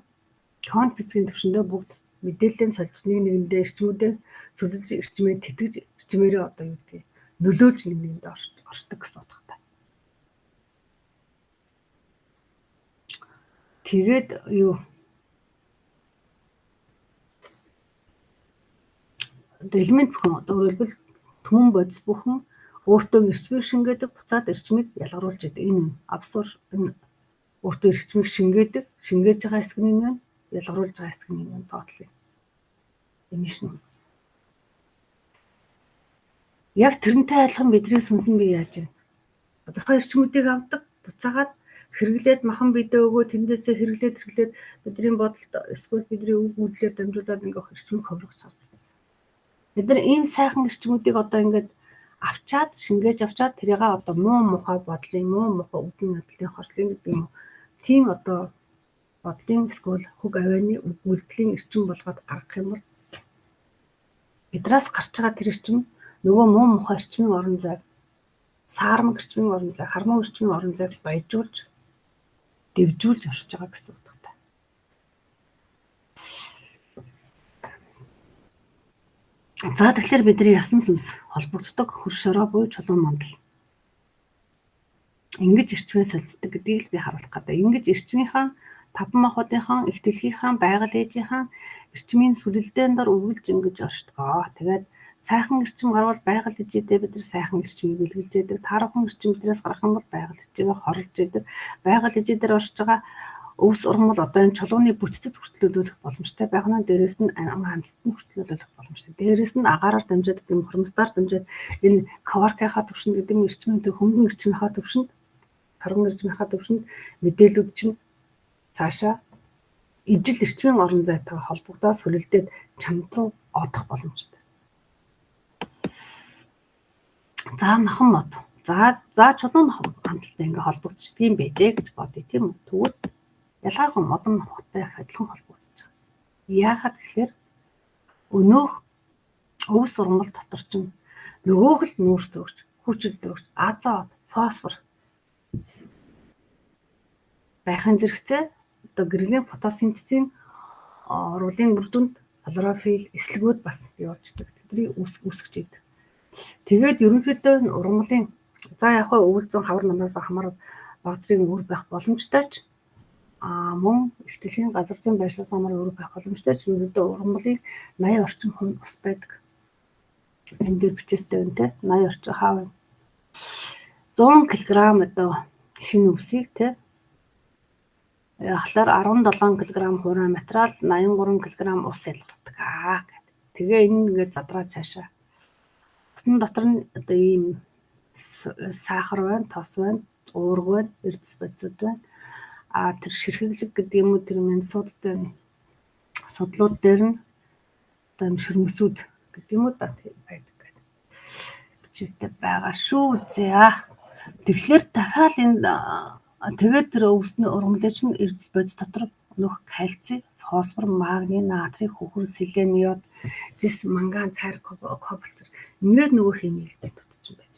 квант физикийн түвшиндөө бүгд мэдээллийн солилцож нэг нэгэндээ эрчмүүдээ сүлж эрчмээ тэтгэж эрчмээрээ одоо юу гэдгийг нөлөөлж нэг нэгэндээ оршдог гэсэн утгатай. Тэгээд юу одоо элемент бүхэн одоо өөрөлдвөл түмэн бодис бүхэн өөртөө эрчмийг шингээдэг, буцаад эрчмийг ялгаруулж идэг. Энэ абсурд энэ өөртөө эрчмийг шингээдэг, шингээж байгаа хэсэг нь энэ байна, ялгаруулж байгаа хэсэг нь энэ байна. Тоотлоо. Emission. Яг тэрнтэй адилхан бидний сүнсэн бие яаж вэ? Тодорхой эрчмүүдийг авдаг, буцаагаад хэрэглээд махан бидээ өгөө тэндээсээ хэрэглээд бидний бодолд эсвэл бидний үг үйлдэлээр дамжуулаад ингээ эрчмийг ховрох чаддаг. Бид нар ийм сайхан эрчмүүдийг одоо ингээд авчаад шингээж авчаад тэрийг одоо муу мухай бодлын, муу мухай үдийн бодлын хорслын гэдэг юм уу. Тийм одоо бодлын эсвэл хөг авианы үг үйлдэлийн эрчим болгоод гаргах юм бол бидраас гарч байгаа тэр эрчим нөгөө муу мухай эрчмийн орон зайг, саармаг эрчмийн орон зай, хармуу эрчмийн орон зайг баяжуулж, дэвжүүлж оршиж байгаа гэсэн утгатай. За тэгэхээр бидний ясан сүнс холбогддог хөрш шороо буюу чулуун мандал. Ингэж эрчмээ солилцдог гэдгийг л би харуулах гэдэг. Ингэж эрчмийнхаа Таван махбодынхан, их дэлхийнхаа, байгаль ээжийнхаа эрчмийн сүлэлдээн дор үргэлж ингэж оршдог. Тэгээд сайхан эрчим гарвал байгаль ээжидээ бид нар сайхан эрчмийг бэлгэлж яадаг. Таархан эрчим бидрээс гарах юм бол байгаль ээжигээ хорлож яадаг. Байгаль ээжи дээр оршиж байгаа өвс ургамал одоо энэ чулууны бүтцэд хүртэл нөлөөлөх боломжтой байх нь, дээрэс нь амьтад нь хүртэл нөлөөлөх боломжтой. Дээрэс нь агаараар дамжаад гэдэг юм, хормосдоор дамжаад энэ кваркийнхаа төвшөнд гэдэг юм, эрчмийн тэр хөнгөн эрчмийнхаа төвшөнд, торгон эрчмийнхаа төвшөнд мэдээлүүд чинь цаашаа ижил эрчмийн орон зайтайгаа холбогдоод сүлэлдээд чамд руу одох боломжтой. За махан мод. За чулуун махан хандлттай ингээ холбогдчихдаг юм байжээ гэж бодъё, тийм үү? Тэгвэл ялгаагүй модон махбодтой их адилхан холбогдож байгаа. Яагаад гэхээр өнөөх өвс ургамал дотор чинь нөгөөх л нүүрс төрөгч, хүчил төрөгч, азот, фосфор байхын зэрэгцээ одоо гэрлийн фотосинтезийн оруулын үр дүнд хлорофил, эслэгүүд бас бий болждаг. Тэднийг үүсгэж идэг. Тэгээд ерөнхийдөө ургамлын за яг хаа өвөл зүүн хавар намраас хамаарат баг зэрэг үр байх боломжтой ч мөн их дэлхийн газар зүйн байршлаас хамааран өөр байх боломжтой ч ерөнхийдөө ургамлын 80 орчим хувь ус байдаг. Энэ дээр бичээстэй байна те 80 орчим хаа байна. 100 кг одоо шинэ өвсийг те яхлаар 17 кг хуурай материал 83 кг ус ялгардаг аа гэдэг. Тэгээ энэ ингээд задраа цаашаа. Усны дотор нь одоо ийм сахар байна, тос байна, уург байна, эрдэс бодисууд байна. А тэр ширхэглэг гэдэг юм уу тэр мянсууд дээр судлууд дээр нь одоо юм ширмэсүүд гэдэг юм уу да байдаг гэдэг. Бичээстэй байгаа шүү. За. Тэгэхээр дахиад энэ тэгээд тэр өвсний ургамлын чинь эрдэс бодис дотор нөх кальци, фосфор, магний, натрий, хөхөр, селен, йод, зэс, манган, цайр, кобальт ингээд нөгөө хими элементүүд чинь байж.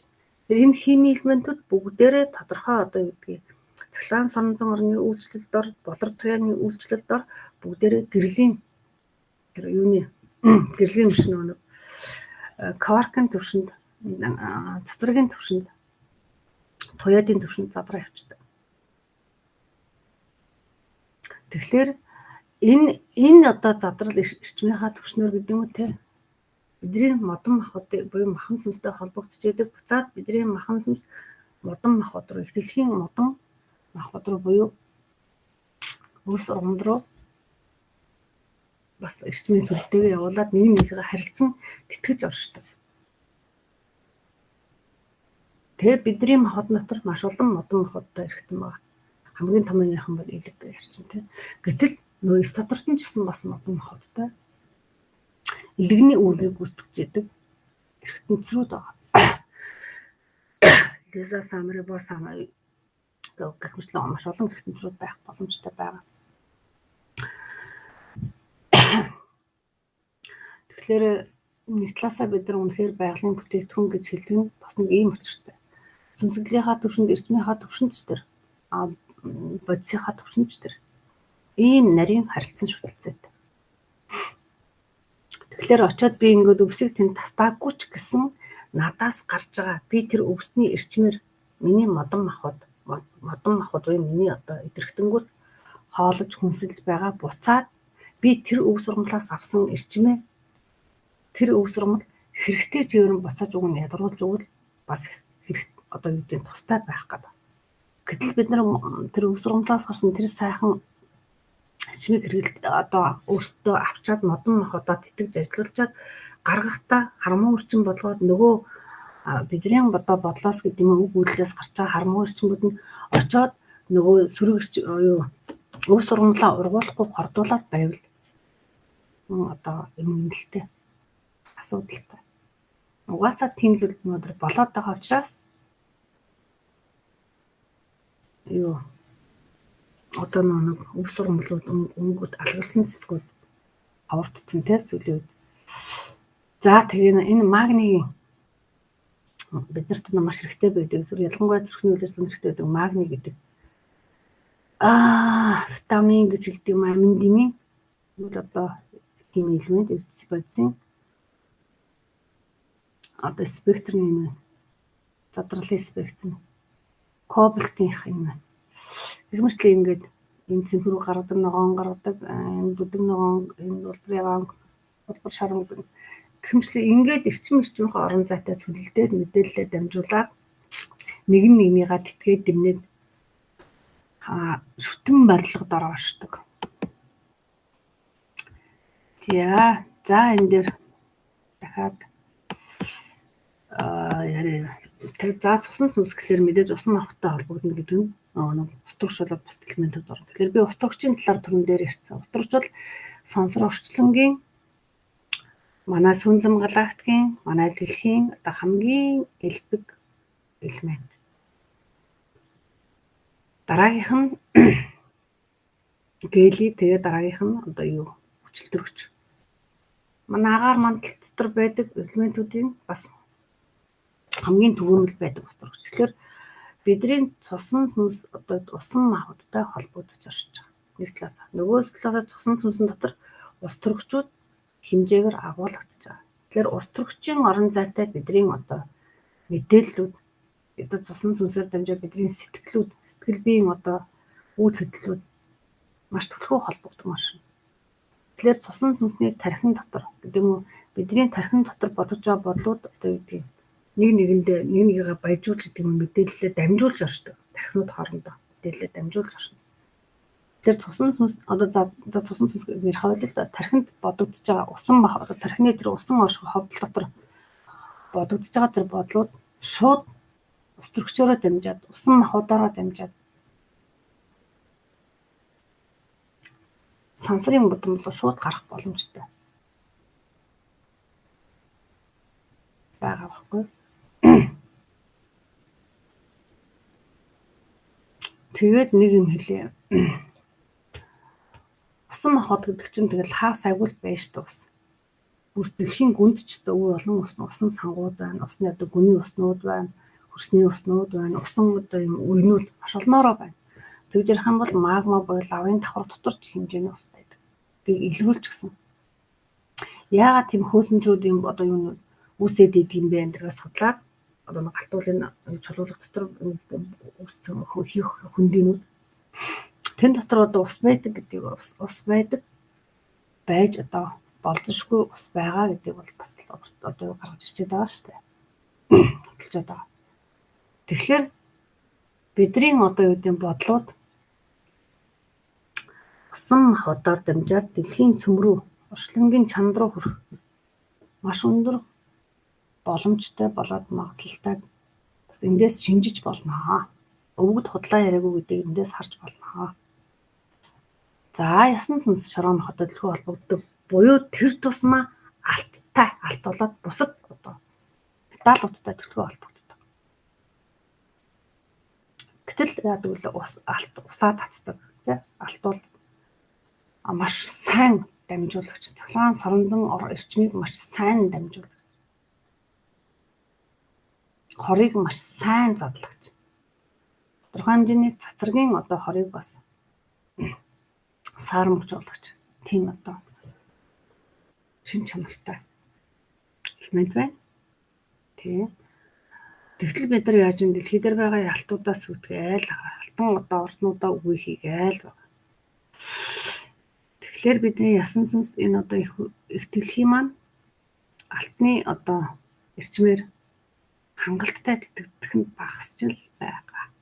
Тэр энэ хими элементүүд бүгдээрээ тодорхой одоо юу гэдгийг цахилгаан соронзон орны үйлчлэл дор, болор туяаны үйлчлэл дор бүгдээрээ гэрлийн тэр юуны гэрлийн биш нөгөө кваркын төвшөнд, цацрагийн төвшөнд, туяадын төвшөнд задраа явчихдаг. Тэгэхээр энэ одоо задрал эрчмийнхаа төвшнөр гэдэг юм уу те бидний модон махбод буюу махан сүмстэй холбогдож идэг. Буцаад бидний махан сүмс модон махбод руу, их дэлхийн модон махбод руу буюу өвс ургамал руу бас эрчмийн сүлдээгээ явуулаад нэг нэгээ харилцан тэтгэж оршдог. Тэгээд бидний махбод дотор маш олон модон махбодтой эрхтэн байгаа. Хамгийн томьёоныхан бол элэг гэж ярьчин тийм. Гэтэл нөгөө эс дотор ч гэсэн бас модон махбодтой элэгний үүргийг гүйцэтгэж идэг эрхтэнцрүүд байгаа. Лиза самри босама гэх мэтлэн маш олон эрхтэнцрүүд байх боломжтой байгаа. Тэгэхээр нэг талаасаа бид нар үнэхээр байгалийн бүтээгдэхүүн гэж хэлдэг нь бас нэг ийм учиртай. Сүнсэглийнхаа төвшөнд, эрчмийнхаа төвшөнд ч тэр бодисынхаа төвшөнд ч тэр ийм нарийн харилцан шүтэлцээтэй. Тэгэхээр очиод би ингээд өвсийг тэнд тастаагүй ч гэсэн надаас гарч байгаа би тэр өвсний эрчмээр миний модон махбод буюу миний одоо эдрэхтэнгүүр хоолож хүнсэлж байгаа буцаад би тэр өвс ургамлаас авсан эрчмээ тэр өвс ургамал хэрэгтэй чигээр нь буцааж өгнө, ядруулж өгвөл бас хэрэг одоо юу гэдэг тустай байх гэдэг. Гэтэл бид нар тэр өвс ургамлаас гарсан тэр сайхан эрчмийг хэрэгэл одоо өөртөө авчаад модон махбодоо тэтгэж ажилуулчаад гаргахдаа хармуу эрчим болгоод нөгөө бидний одоо бодлоос гэдэг юм үг үйлдэлээс гарч байгаа хармуу эрчмүүд нь очоод нөгөө сөрөг эрч юу өвс ургамлаа ургуулахгүй хордуулаад байвал одоо юм нэлтэй асуудалтай. Угаасаа тийм зүйл өнөөдөр болоод байгаа учраас юу одоо нэг өвс ургамлууд өнгөд алгалсан цэцгүүд ховордсон те сүүлийн үед. За тэгээ энэ магнигийн биднэрт маш хэрэгтэй байдаг. Зүр ялангуяа зүрхний үйл ажиллагаанд хэрэгтэй байдаг магни гэдэг. Витамин гэж хэлдэг юм амин дэмий. Бол одоо хими элемент эрдэс бодисын одоо спектр нь энэ задралын спектр нь кобальтынх юм байна. Гэх мэтлээ ингээд Энэ цэнхэр гаргадаг, ногоон гаргадаг, энэ бүдэг ногоон, энэ улбар ягаан, улбар шар өнгө гэх мэтлээ ингээд эрчим хүчийнхээ орон зайтай сүлэлдээд мэдээлэлээ дамжуулаад нэг нь нэгнийгаа тэтгээд дэмнээд шүтэн барилга дор оршдог. За энэ дээр дахиад яриа. За цусан сүнс гэхлээр мэдээж усан махбодтой холбогдно гэдэг нь нэг ус төрөгч болоод бусад элементүүд орно. Тэгэхээр би ус төрөгчийн талаар түрүүн дээр ярьсан. Ус төрөгч бол сансар орчлонгийн манай Сүнзам галактикийн, манай дэлхийн одоо хамгийн элбэг элемент. Дараагийнх нь гели, тэгээ дараагийнх нь одоо юу хүчил төрөгч. Манай агаар мандал дотор байдаг элементүүдийн бас хамгийн түгээмэл байдаг ус төрөгч. Тэгэхээр бидний цусан сүнс одоо усан махбодтой холбогдож оршиж байгаа. Нэг талаас нөгөө талаас цусан сүнсэн дотор ус төрөгчүүд хэмжээгээр агуулгадж байгаа. Тэгэхээр ус төрөгчийн орон зайтай бидний одоо мэдээллүүд одоо цусан сүнсээр дамжаад бидний сэтгэлүүд, сэтгэл биеийн одоо үйл хөдлөлүүд маш түлхүү холбогдсон маш. Тэгэхээр цусан сүнсний тархин дотор гэдэг юм уу бидний тархин дотор бодож байгаа бодлууд одоо юу гэдгийг нэг нэгэндээ нэг нэгийгээ баяжуулж гэдэг юм мэдээлэлээ дамжуулж оршдог. Тархинууд хоорондоо мэдээлэлээ дамжуулж оршино. Тэгэхээр цусан сүнс одоо за цусан сүнс ярих байл л да тархинд бодогдож байгаа усан мах одоо тархины тэр усан орших ховдол дотор бодогдож байгаа тэр бодлууд шууд ус төрөгчөөрөө дамжаад усан махуудаараа дамжаад сансрын будам руу шууд гарах боломжтой байгаа байхгүй. Тэгээд нэг юм хэлье. Усан махбод гэдэг чинь тэгэл хаа сайгүй л байж шүү дээ ус. Бүр дэлхийн гүнд ч одоо үе олон ус, усан сангууд байна, усны одоо гүний уснууд байна, хөрсний уснууд байна, усан одоо юм үенүүд маш олноороо байна. Тэгж ярих юм бол магма буюу лавын давхар дотор ч хэмжээний ус байдаг. Би илрүүлж гисэн. Яагаад тийм хөөсөмжрүүд юм одоо юу үүсээд идэг юм бэ энэ судлаад одоо нэг галтуулын чулуулах дотор үүссэн хийх хөндийнүүд тэн дотор одоо ус байдаг гэдгийг ус байдаг байж одоо болзошгүй ус байгаа гэдгийг бол бас одоо гаргаж ирчээд байгаа шүү дээ. Судалж байгаа. Тэгэхээр бидний одоо юу гэдэг бодлууд усан махбодоор дамжаад дэлхийн цөм рүү орчлонгийн чанд руу хүрэх маш өндөр боломжтой болоод магадлалтай бас эндээс шинжиж болно. Өвгөд худлаа яриаггүй гэдгийг эндээс харж болно. За ясан сүнс шороо махбодтой төлхөө холбогддог буюу тэр тусмаа алттай алт болоод бусад одоо металлуудтай төлхөө холбогддог. Гэтэл яадаг вэ ус алт усаа татдаг тий алт бол маш сайн дамжуулагч цахилгаан соронзон эрчмийг маш сайн дамжуулагч. Хорыг маш сайн задлагч. Тодорхой хэмжээний цацрагийн одоо хорыг бас саарамжуулагч тийм одоо шин чанартай элемент байна. Тийм. Тэгтэл бид нар яаж юм дэлхий дээр байгаа ялтуудаас сүтгээл алтан одоо орднуудаа үгүй хийгээл байна. Тэгэхээр бидний ясан сүнс энэ одоо их дэлхий маань алтны одоо эрчмээр хангалттай тэтгэгдэх нь багасч л байгаа.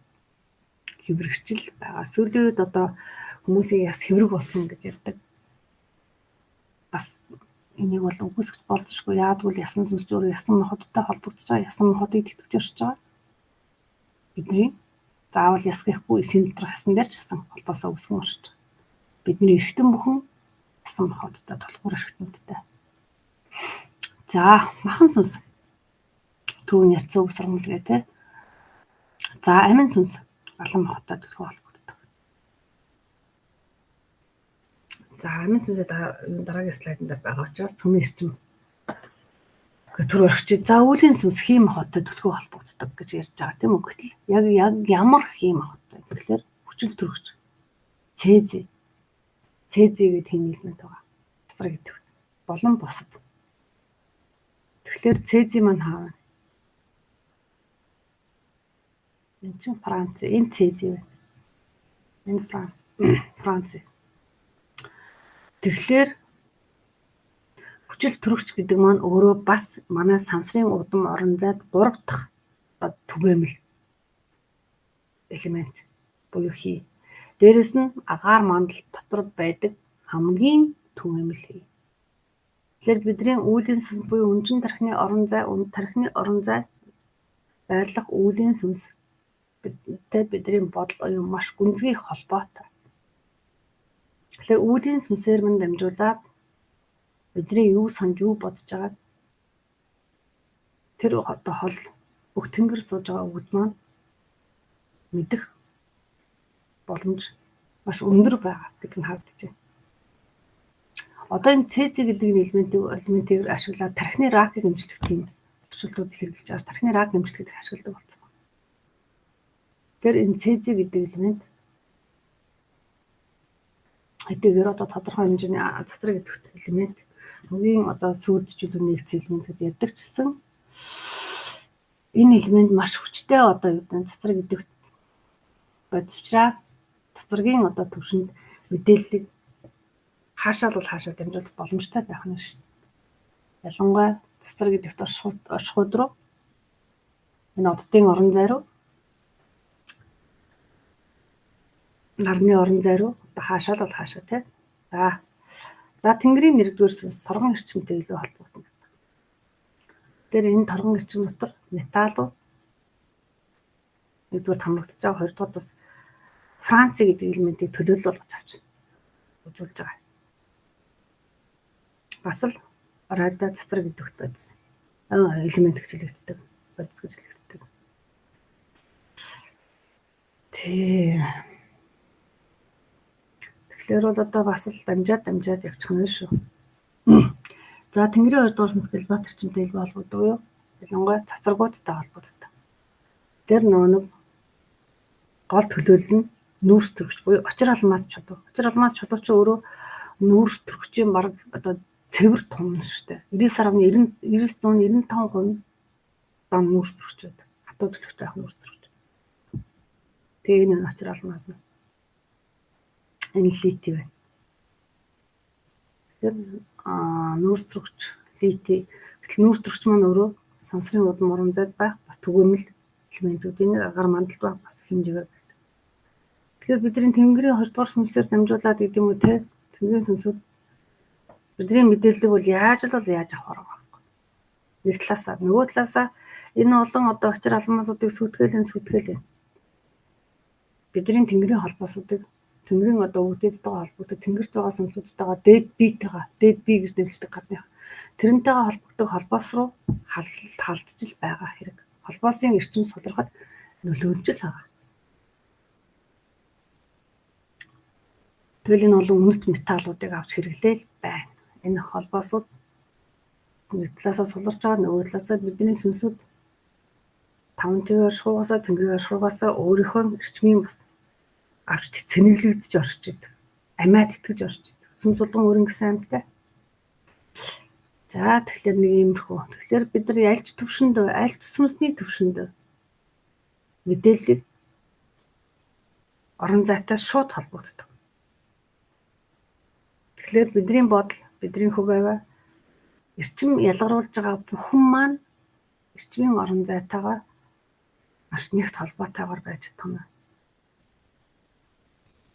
Хэврэгч л байгаа. Сүүлийн үед одоо хүмүүсийн яс хэврэг болсон гэж ярьдаг. Бас энийг бол үгүйсгэж болзошгүй. Яагад гэвэл ясан сүнс ч өөрөө ясан махбодтой холбогдож байгаа. Ясан махбодыг тэтгэж оршиж байгаа. Бидний заавал яс гэхгүй эсийн доторх ясан дээр ч гэсэн холбоосоо үүсгэн оршиж байгаа. Бидний эргэтэн бүхэн ясан махбодтой тулгуур эргэтнүүдтэй. За махан сүнс түүний ярьсан үг сургамл гэ тэ. За амин сүнс галан махбодтой төлхөө холбогддог. За амин сүнсээ дараагийн слайдн дээр байгаа учраас цөмийн эрчим төр орхич. За үүлийн сүнс хийм махбодтой төлхөө холбогддог гэж ярьж байгаа тийм үү? Гэтэл яг ямар хийм махбодтой гэхлээр хүчил төрөгч цэзэ. Цэзэ гэдэг тийм элемент байгаа. Цацраг гэдэг. Болон бусад. Тэгэхээр цэзи маань хаа вэ? Энэ чинь Франц, энэ цэзи байна. Энэ Франц. Франц. Тэгэхээр хүчил төрөгч гэдэг маань өөрөө бас манай сансрын удам орон зайд 3 дахь түгээмэл элемент буюу хий. Дээрэс нь агаар мандал дотор байдаг хамгийн түгээмэл хий. Тэгэхээр бидний үйлийн сүнс буюу өнжин тархины орон зай, тархины орон зай байрлах үйлийн сүнс бидтэй бидний бодол оюун маш гүнзгий холбоотой. Тэгэхээр үйлийн сүнсээр минь дамжуулаад бидний юу санаж юу бодож байгааг тэр одоо хол бүх тэнгэр сууж байгаа үгд маань мэдэх боломж маш өндөр байгаа гэдэг нь харагдаж байна. Одоо энэ ЦЦ гэдэг элементийг ашиглаад тархины ракийг эмчлэх тийм туршилтууд хэрэглэж байгаа. Тархины рак эмчлэхэд их ашигладаг болсон байна. Тэгэхээр энэ ЦЦ гэдэг элемент хэдийгээр одоо тодорхой хэмжээний цацраг идэвхт элемент хамгийн одоо сүйрдчүүлэн нэгдсэн элемент гэж ярьдаг ч гэсэн энэ элемент маш хүчтэй одоо юу гэдэг цацраг идэвхт бодис учраас цацрагийн одоо төвшөнд мэдээллийг хаашаа бол хаашаа дамжуулах боломжтой байх нь шүү. Ялангуяа цацраг идэвхт оршихуйд руу энэ оддын орон зай руу нарны орон зай руу одоо хаашаа л бол хаашаа тий. За Тэнгэрийн нэгдүгээр сүнс соргон эрчимтэй илүү холбогдно. Тэгэхээр энэ торгон эрчим дотор металлууд нэгдүгээр хамрагдаж байгаа, хоёрдугаар бас Франц гэдэг элементийг төлөөлөл болгож авч үзүүлж байгаа. Бас л радио цацраг идэвхт бодис элемент гэж хэлэгддэг. Бодис гэж хэлэгддэг. Тий. Тэгэхээр бол одоо бас л дамжаад явчих нь шүү. За Тэнгэрийн хоёрдугаар сүнс Гэлбат эрчимтэй илүү холбогддог юу? Ялангуяа цацрагуудтай холбогддог. Тэр нөгөө нэг гол төлөөлөл нь нүүрс төрөгч буюу очир алмаас чулуу. Очир алмаас чулуу чи өөрөө нүүрс төрөгчийн бараг одоо цэвэр тум шүү дээ. 99.95% дан нүүрс төрөгч байдаг. Хатуу төлөвтэй байх нүүрс төрөгч. Тэгээ энэ очир алмаас нь. Энэ лити байна. Тэгэхээр нүүрс төрөгч лити. Гэтэл нүүрс төрөгч маань өөрөө сансрын удам орон зайд байх бас түгээмэл элементүүдийн агаар мандалд байх бас хэмжээгээр байдаг. Тэгэхээр бидний Тэнгэрийн 2 дугаар сүнсээр дамжуулаад гэдэг юм уу те Тэнгэрийн сүнсүүд бидний мэдээллийг бол яаж л бол яаж авах байгаа байхгүй. Нэг талаасаа нөгөө талаасаа энэ олон одоо очир алмаасуудыг сүйтгэл. Бидний Тэнгэрийн холбоосуудыг Тэнгэрийн одоо үүдээдтэйгээ холбогддог Тэнгэрт байгаа сүнсүүдтэйгээ дээд биетэйгээ дээд бие гэж нэрлэдэг гадных тэрнтэйгээ холбогддог холбоос руу халдж л байгаа хэрэг. Холбоосын эрчим сулрахад нөлөөлж л байгаа. Тэгэл энэ олон үнэт металлуудыг авч хэрэглээл байна. Энэ холбоосууд нэг талаасаа суларч байгаа, нөгөө талаасаа бидний сүнсүүд таван тэвэр оршихуйгаасаа Тэнгэрийн оршихуйгаасаа өөрийнхөө эрчмийн бас авч цэнэглэгдэж орж идэг. Амиа тэтгэж орж идэг. Сүнс болгон өөр ингэсэн амьтай. За тэгэхээр нэг иймэрхүү. Тэгэхээр бид нар альч төвшөнд, альч сүнсний төвшөнд мэдээллийг орон зайтай шууд холбогддог. Тэгэхээр бидний бодол, бидний хөг авиа эрчим ялгаруулж байгаа бүхэн маань эрчмийн орон зайтайгаа маш нэгт холбоотойгоор байж чадах нь.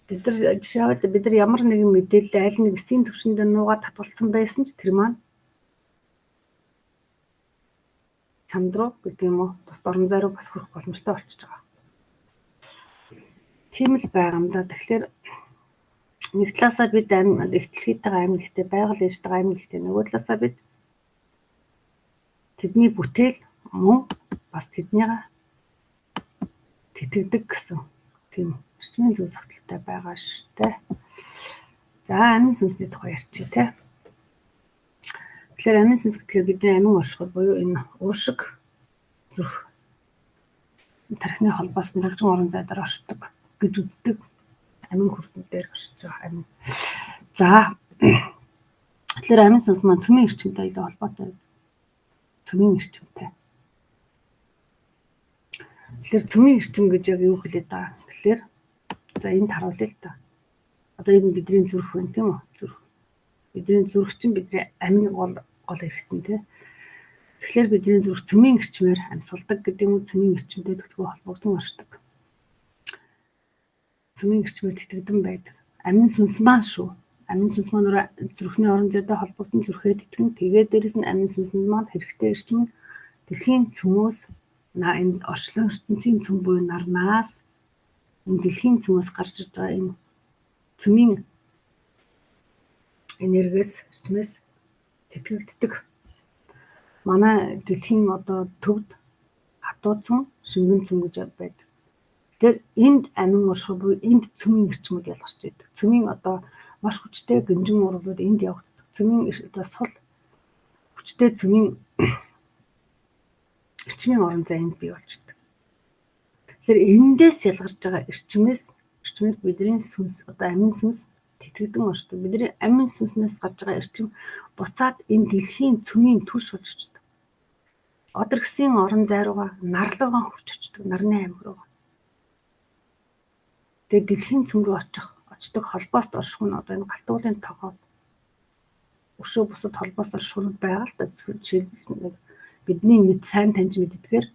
Бид нар жишээлбэл бид нар ямар нэгэн мэдээлэл аль нэг эсийн төвшөнд нуугаад татгалцсан байсан ч тэр маань чамд руу гэдэг юм уу бус орон зай руу бас хүрэх боломжтой болчихж байгаа. Тийм л байгаа юм да. Тэгэхээр нэг талаасаа бид их дэлхийтэйгээ амин ихтэй, байгаль ээжтэйгээ амин ихтэй, нөгөө талаасаа бид тэдний бүтээл мөн бас тэднийгээ тэтгэдэг гэсэн тийм эрчмийн зөв тогтолтой байгаа шүү дээ. За амин сүнсний тухай ярьчих тий. Тэгэхээр амин сүнс гэхээр бидний амин уушгал буюу энэ уушиг зүрх тархины холбоос мөрөлжин орон зай дээр оршдог гэж үздэг. Амин хүрдэн дээр оршиж байгаа амин. За тэгэхээр амин сүнс маань цөмийн эрчимтэй илүү холбоотой. Цөмийн эрчимтэй. Тэгэхээр цөмийн эрчим гэж яг юу хэлээд байгаа? Тэгэхээр за энд харуулъя л да. Одоо энэ бидний зүрх байна, тийм үү? Зүрх. Бидний зүрх чинь бидний амин гол гол эрхтэн, тийм. Тэгэхээр бидний зүрх цөмийн эрчмээр амьсгалдаг гэдэг юм уу, цөмийн эрчимтэй төгтгөө холбогдсон оршдог. Цөмийн эрчмээр тэтгэдэн байдаг. Амин сүнс маань шүү. Амин сүнс маань өөрөө зүрхний орон зайтай холбогдсон, зүрхээ тэтгэн. Тэгээд дээрэс нь амин сүнсэнд маань хэрэгтэй эрчим нь дэлхийн цөмөөс, энэ орчлон ертөнцийн цөм буюу нарнаас, энэ дэлхийн цөмөөс гарч ирж байгаа энэ цөмийн энергиэс, эрчмээс тэтгэгддэг. Манай дэлхийн одоо төвд хатуу цөм, шингэн цөм гэж байдаг. Тэгэхээр энд амин оршихуй буюу энд цөмийн эрчмүүд ялгарч байдаг. Цөмийн одоо маш хүчтэй гинжин урвалууд энд явагддаг. Цөмийн одоо сул хүчтэй цөмийн эрчмийн орон зай энд бий болчдөг. Тэгэхээр эндээс ялгарч байгаа эрчмээс, эрчмээр бидний сүнс, одоо амин сүнс тэтгэдэн оршдог. Бидний амин сүнснээс гарч байгаа эрчим буцаад энэ дэлхийн цөмийн түлш болж очдог. Одоргосын орон зай руугаа, нарлуугаа хурж очдог, нарны аймаг руугаа. Тэгээд дэлхийн цөм рүү очдог холбоост орших нь одоо энэ галтуулын тогоод өшөө бусад холбоост оршихуйнууд байгаа л да. Жишээлбэл, нэг бидний мэд сайн таньж мэддгээр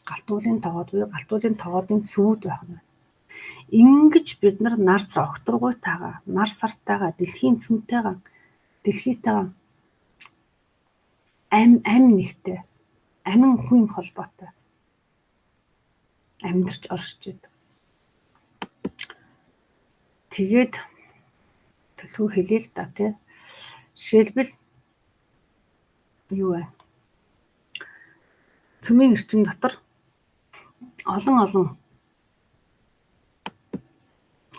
галтуулын тогоод буюу галтуулын тогоодын сүйд байх нь. Ингэж бид нар нар сар огторгуйтайгаа, нар сартайгаа, дэлхийн цөмтэйгээ, дэлхийтэйгээ ам ам нэгтэй, амин хүн холбоотой амьдарч оршиж байдаг. Тэгээд төлхөө хэлээ л да, тий. Жишээлбэл, юу вэ? Цөмийн эрчим дотор олон олон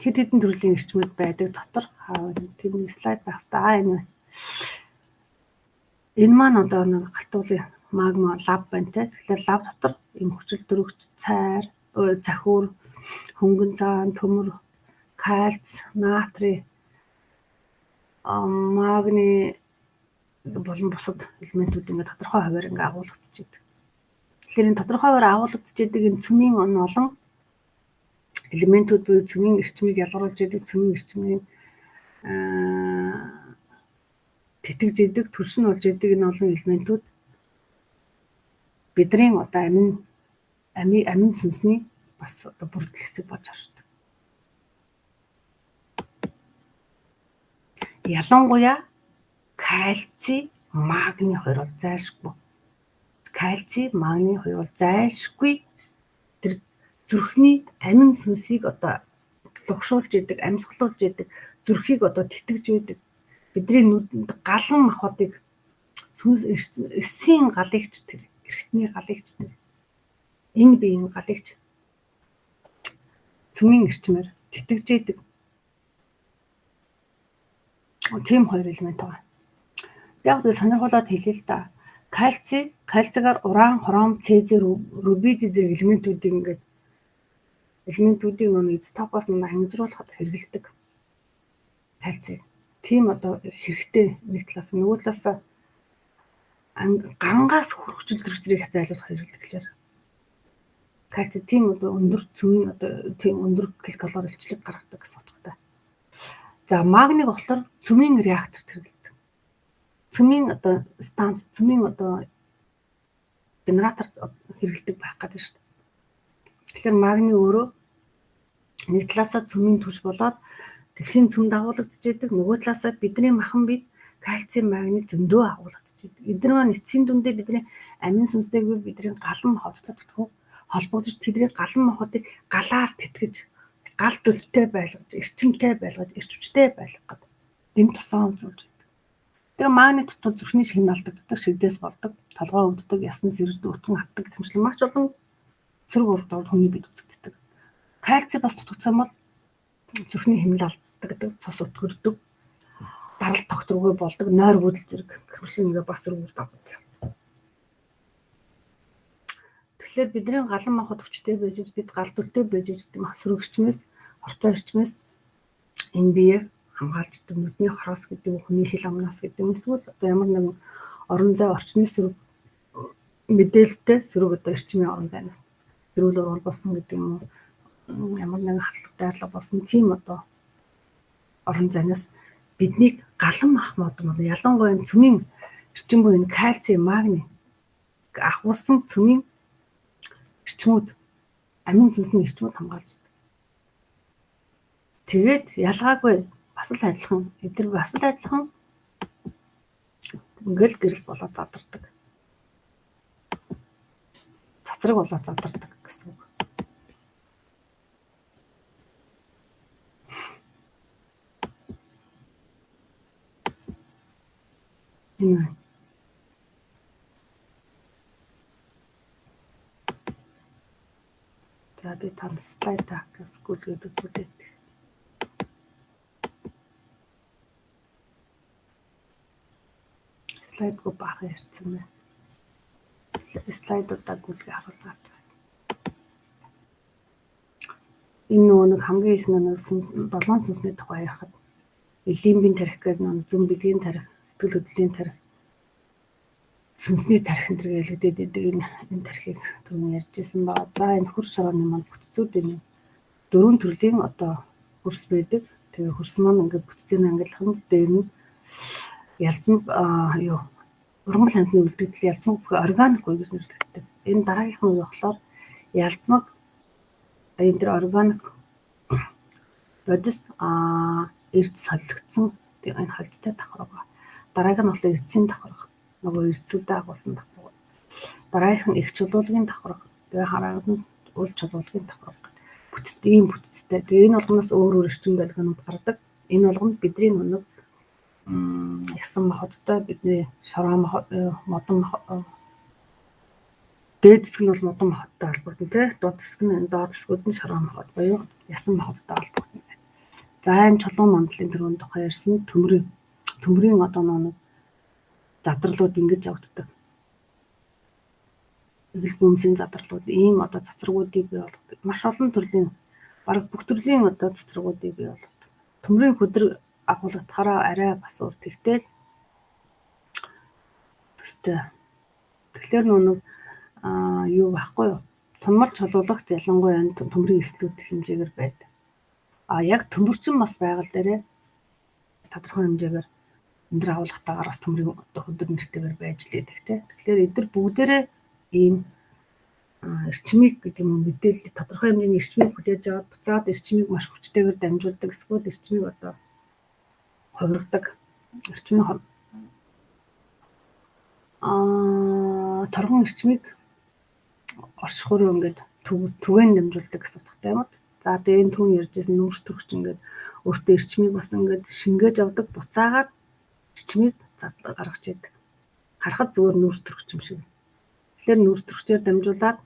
хэд хэдэн төрлийн эрчмүүд байдаг дотор. Тэр нэг слайд байх хэрэгтэй. Аа, энэ байна. Энэ маань одоо нэг галтуулын магма лав байна те. Тэгэхээр лав дотор ийм хүчил төрөгч цайр, цахиур, хөнгөн цагаан, төмөр, кальц, натрий, магний болон бусад элементүүд ингээд тодорхой хувиар ингээд агуулгадчихэдэг. Тэгэхээр энэ тодорхой хувиар агуулгадчихэдэг энэ цөмийн олон элементүүд буюу цөмийн эрчмийг ялгаруулж идэг, цөмийн эрчмийн тэтгэж идэг, төршин болж идэг энэ олон элементүүд бидний одоо амин амин амин сүнсний бас одоо бүрдэл хэсэг болж оршдог. Ялангуяа кальци, магний хоёр бол зайлшгүй. Кальци, магний хоёр бол зайлшгүй тэр зүрхний амин сүнсийг одоо лугшуулж идэг, амьсгалуулж идэг, зүрхийг одоо тэтгэж идэг. Бидний нүдэнд галан махбодыг, сүнс эсийн галыгч, тэр эрхтний галыгч, тэр энэ биеийн галыгч цөмийн эрчмээр тэтгэж идэг. Тийм хоёр элемент байгаа. Яг л сонирхолтой хэлээ л да. Кальци, кальцигаар уран, хром, цези, рубиди зэрэг элементүүдийг ингээд элементүүдийг нөгөө изотопоос нь ангижруулахад хэрэглэдэг. Кальци. Тийм одоо хэрэгтэй нэг талаас, нөгөө талаас гангаас хүчил төрөх зэрэг зайлуулах хэрэглэдэг гэхлээр кальци тийм одоо өндөр цөмийн одоо тийм өндөр калори илчлэг гаргадаг гэсэн утгатай. За, магниг болохоор цөмийн реакторт хэрэглэдэг. Цөмийн одоо станц, цөмийн одоо генераторт хэрэглэдэг байх гэдэг шүү дээ. Тэгэхээр магний өөрөө нэг талаасаа цөмийн түвш болоод дэлхийн цөм дагуулгадж идэг, нөгөө талаасаа бидний махан бид кальци, магний зөндөө агуулгадж идэг. Эдгээр маань эцсийн дүндээ бидний амин сүнстэйг бидний галан махбодтой төлхөө холбогдож, тэдний галан махбодыг галаар тэтгэж, гал дөлтэй байлгаж, эрчимтэй байлгаж, эрч хүчтэй байлгах гэдэг дэм тусаа үзүүлж байдаг. Тэгээ магний дутуу зүрхний шигнэл алдагддаг, шигдээс болдог, толгой өвддөг, ясан сэрдэг, өтгөн хатдаг гэх мэтлэн маш олон сөрөг урдууд хүний бид үзэгддэг. Кальци бас дутагдсан бол зүрхний хэмнэл алддаг, цус өтгөрдөг, даралт тогтворгүй болдог, нойр бүдэл зэрэг гэх мэтлэн ингээ бас сөрөг үр дагавар. Тэгэхээр бидний галан махбод хүчтэй байж, бид гал дүлтэй байж гэдэг мах сөрөг эрчмээс, хортой эрчмээс энэ бие хамгаалж идэг, нүдний хороос гэдэг, хүний хил амнаас гэдэг юм эсвэл одоо ямар нэгэн орон зай орчны сөрөг мэдээлэлтэй сөрөг одоо эрчмийн орон зайнаас эрүүл ургал болсон гэдэг юм уу, ямар нэгэн хатлаг дайрлага болсон тийм одоо орон зайнаас биднийг галан мах мод мод ялангуяа цөмийн эрчим буюу кальци, магний агуулсан цөмийн эрчмүүд, амин сүнсний эрчмүүд хамгаалж байдаг. Тэгээд ялгаагүй бас л адилхан, эдгээр бас л адилхан ингээл гэрэл болоод задардаг. Цацраг болоод задардаг гэсэн үг. Энэ байна. За би танд слайд гүйлгээд үзүүлээ. Слайдгүй баахан ярьсан байна. Слайдуудаа гүйлгээ харуулаад. Энэ нөгөө нэг хамгийн их нөгөө сүнс долоон сүнсний тухай ярихад лимбийн тарих гэдэг нөгөө зүүн бэлгийн тарих, сэтгэл хөдлөлийн тарих, сүнсний тарих энэ төр хэлэгдээд байдаг энэ тарихыг түрүүн ярьж байсан байгаа. За энэ хөрс шорооны маань бүтцүүд энэ дөрвөн төрлийн одоо хөрс байдаг. Тэгээ хөрс маань ингээд бүтцийн ангилах нь дээр нь ялзам юу ургамал амьтны үлдэгдэл ялзмаг бүхий органик үе гэж нэрлэгддэг. Энэ дараагийнх нь болохоор ялзмаг энэ төр органик бодис эрд солигдсон энэ холцтой давхар байгаа. Дарааг нь болохоор эрдсийн давхарга. Нөгөө эрдсүүдээ агуулсан давхарга. Дараагийнх нь их чулуулгын давхарга. Тэгээ хараад нь уул чулуулгын давхарга. Бүтцтэй ийм бүтцтэй. Тэгээ энэ болгоноос өөр өөр эрчим галганууд гардаг. Энэ болгонд бидний нэг ясан махбодтой бидний шороо модон дээд хэсэг нь бол модон махбодтой холбогдно тий. Доод хэсэг нь доод хэсгүүд нь шороо махбод буюу ясан махбодтой холбогдно. За энэ чулуун мандлын түрүүн тухай ярьсан төмрийн одоо нэг задралууд ингэж явагддаг. Эгэл бөмсийн задралууд ийм одоо цацрагуудыг бий болгодог. Маш олон төрлийн бараг бүх төрлийн одоо цацрагуудыг бий болгодог. Төмрийн хөдөр агуулгадахаараа арай бас ур тэгтэл төстэй. Тэгэхээр нэг юу байхгүй юу? Тунмал чулуулагт ялангуяа энэ төмрийн эслүүд хэмжээгээр байдаг. А яг төмөрчин бас байгаль дээрээ тодорхой хэмжээгээр өндөр агуулгатайгаар бас төмрийн одоо хөдөр нэртэйгээр байж л байдаг тий. Тэгэхээр эдгээр бүгдээрээ ийм эрчмийг гэдэг юм мэдээлэл тодорхой хэмжээний эрчмийг хүлээж аваад буцаад эрчмийг маш хүчтэйгээр дамжуулдаг эсвэл эрчмийг одоо хувиргадаг. Эрчмийн торгон эрчмийг оршихуй руу ингээд түгээн дамжуулдаг гэсэн утгатай юм. За тэгээ энэ түүн ярьжсэн нүүрс төрөгч ингээд өөртөө эрчмийг бас ингээд шингээж авдаг, буцаагаад эрчмийг гаргаж идэг. Харахад зүгээр нүүрс төрөгч юм шиг. Тэгэхээр нүүрс төрөгчөөр дамжуулаад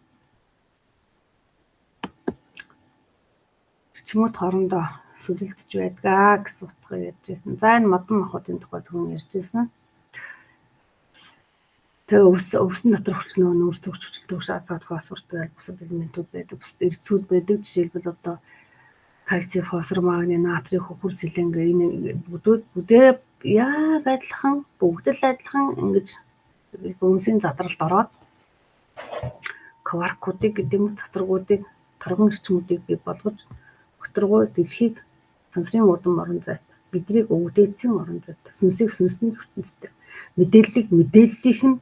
эрчмүүд хоорондоо сүлэлдэж байдгаа гэсэн утгаар ярьж байсан. За энэ модон махбодын тухай түрүүн ярьж байсан. Тэгээ өвсөн дотор хүртэл нөгөө нүүрс төрөгч, хүчил төрөгч, азот, фосфор тэгэл бусад элементүүд байдаг, бусад эрцүүд байдаг. Жишээлбэл одоо кальци, фосфор, магний, натрий, хөхөр, селен гэх энэ бүгдүүд бүгдээ яг адилхан, бүгд л адилхан ингэж бөмсийн задралд ороод кваркуудыг гэдэг юм цацрагуудыг торгон эрчмүүдийг бий болгож өторгуй дэлхийг сансрын удам орон зайт биднийг өвдөөцийн орон зайт сүнсийг сүнсний ертөнцтэй мэдээллийг мэдээллийнх нь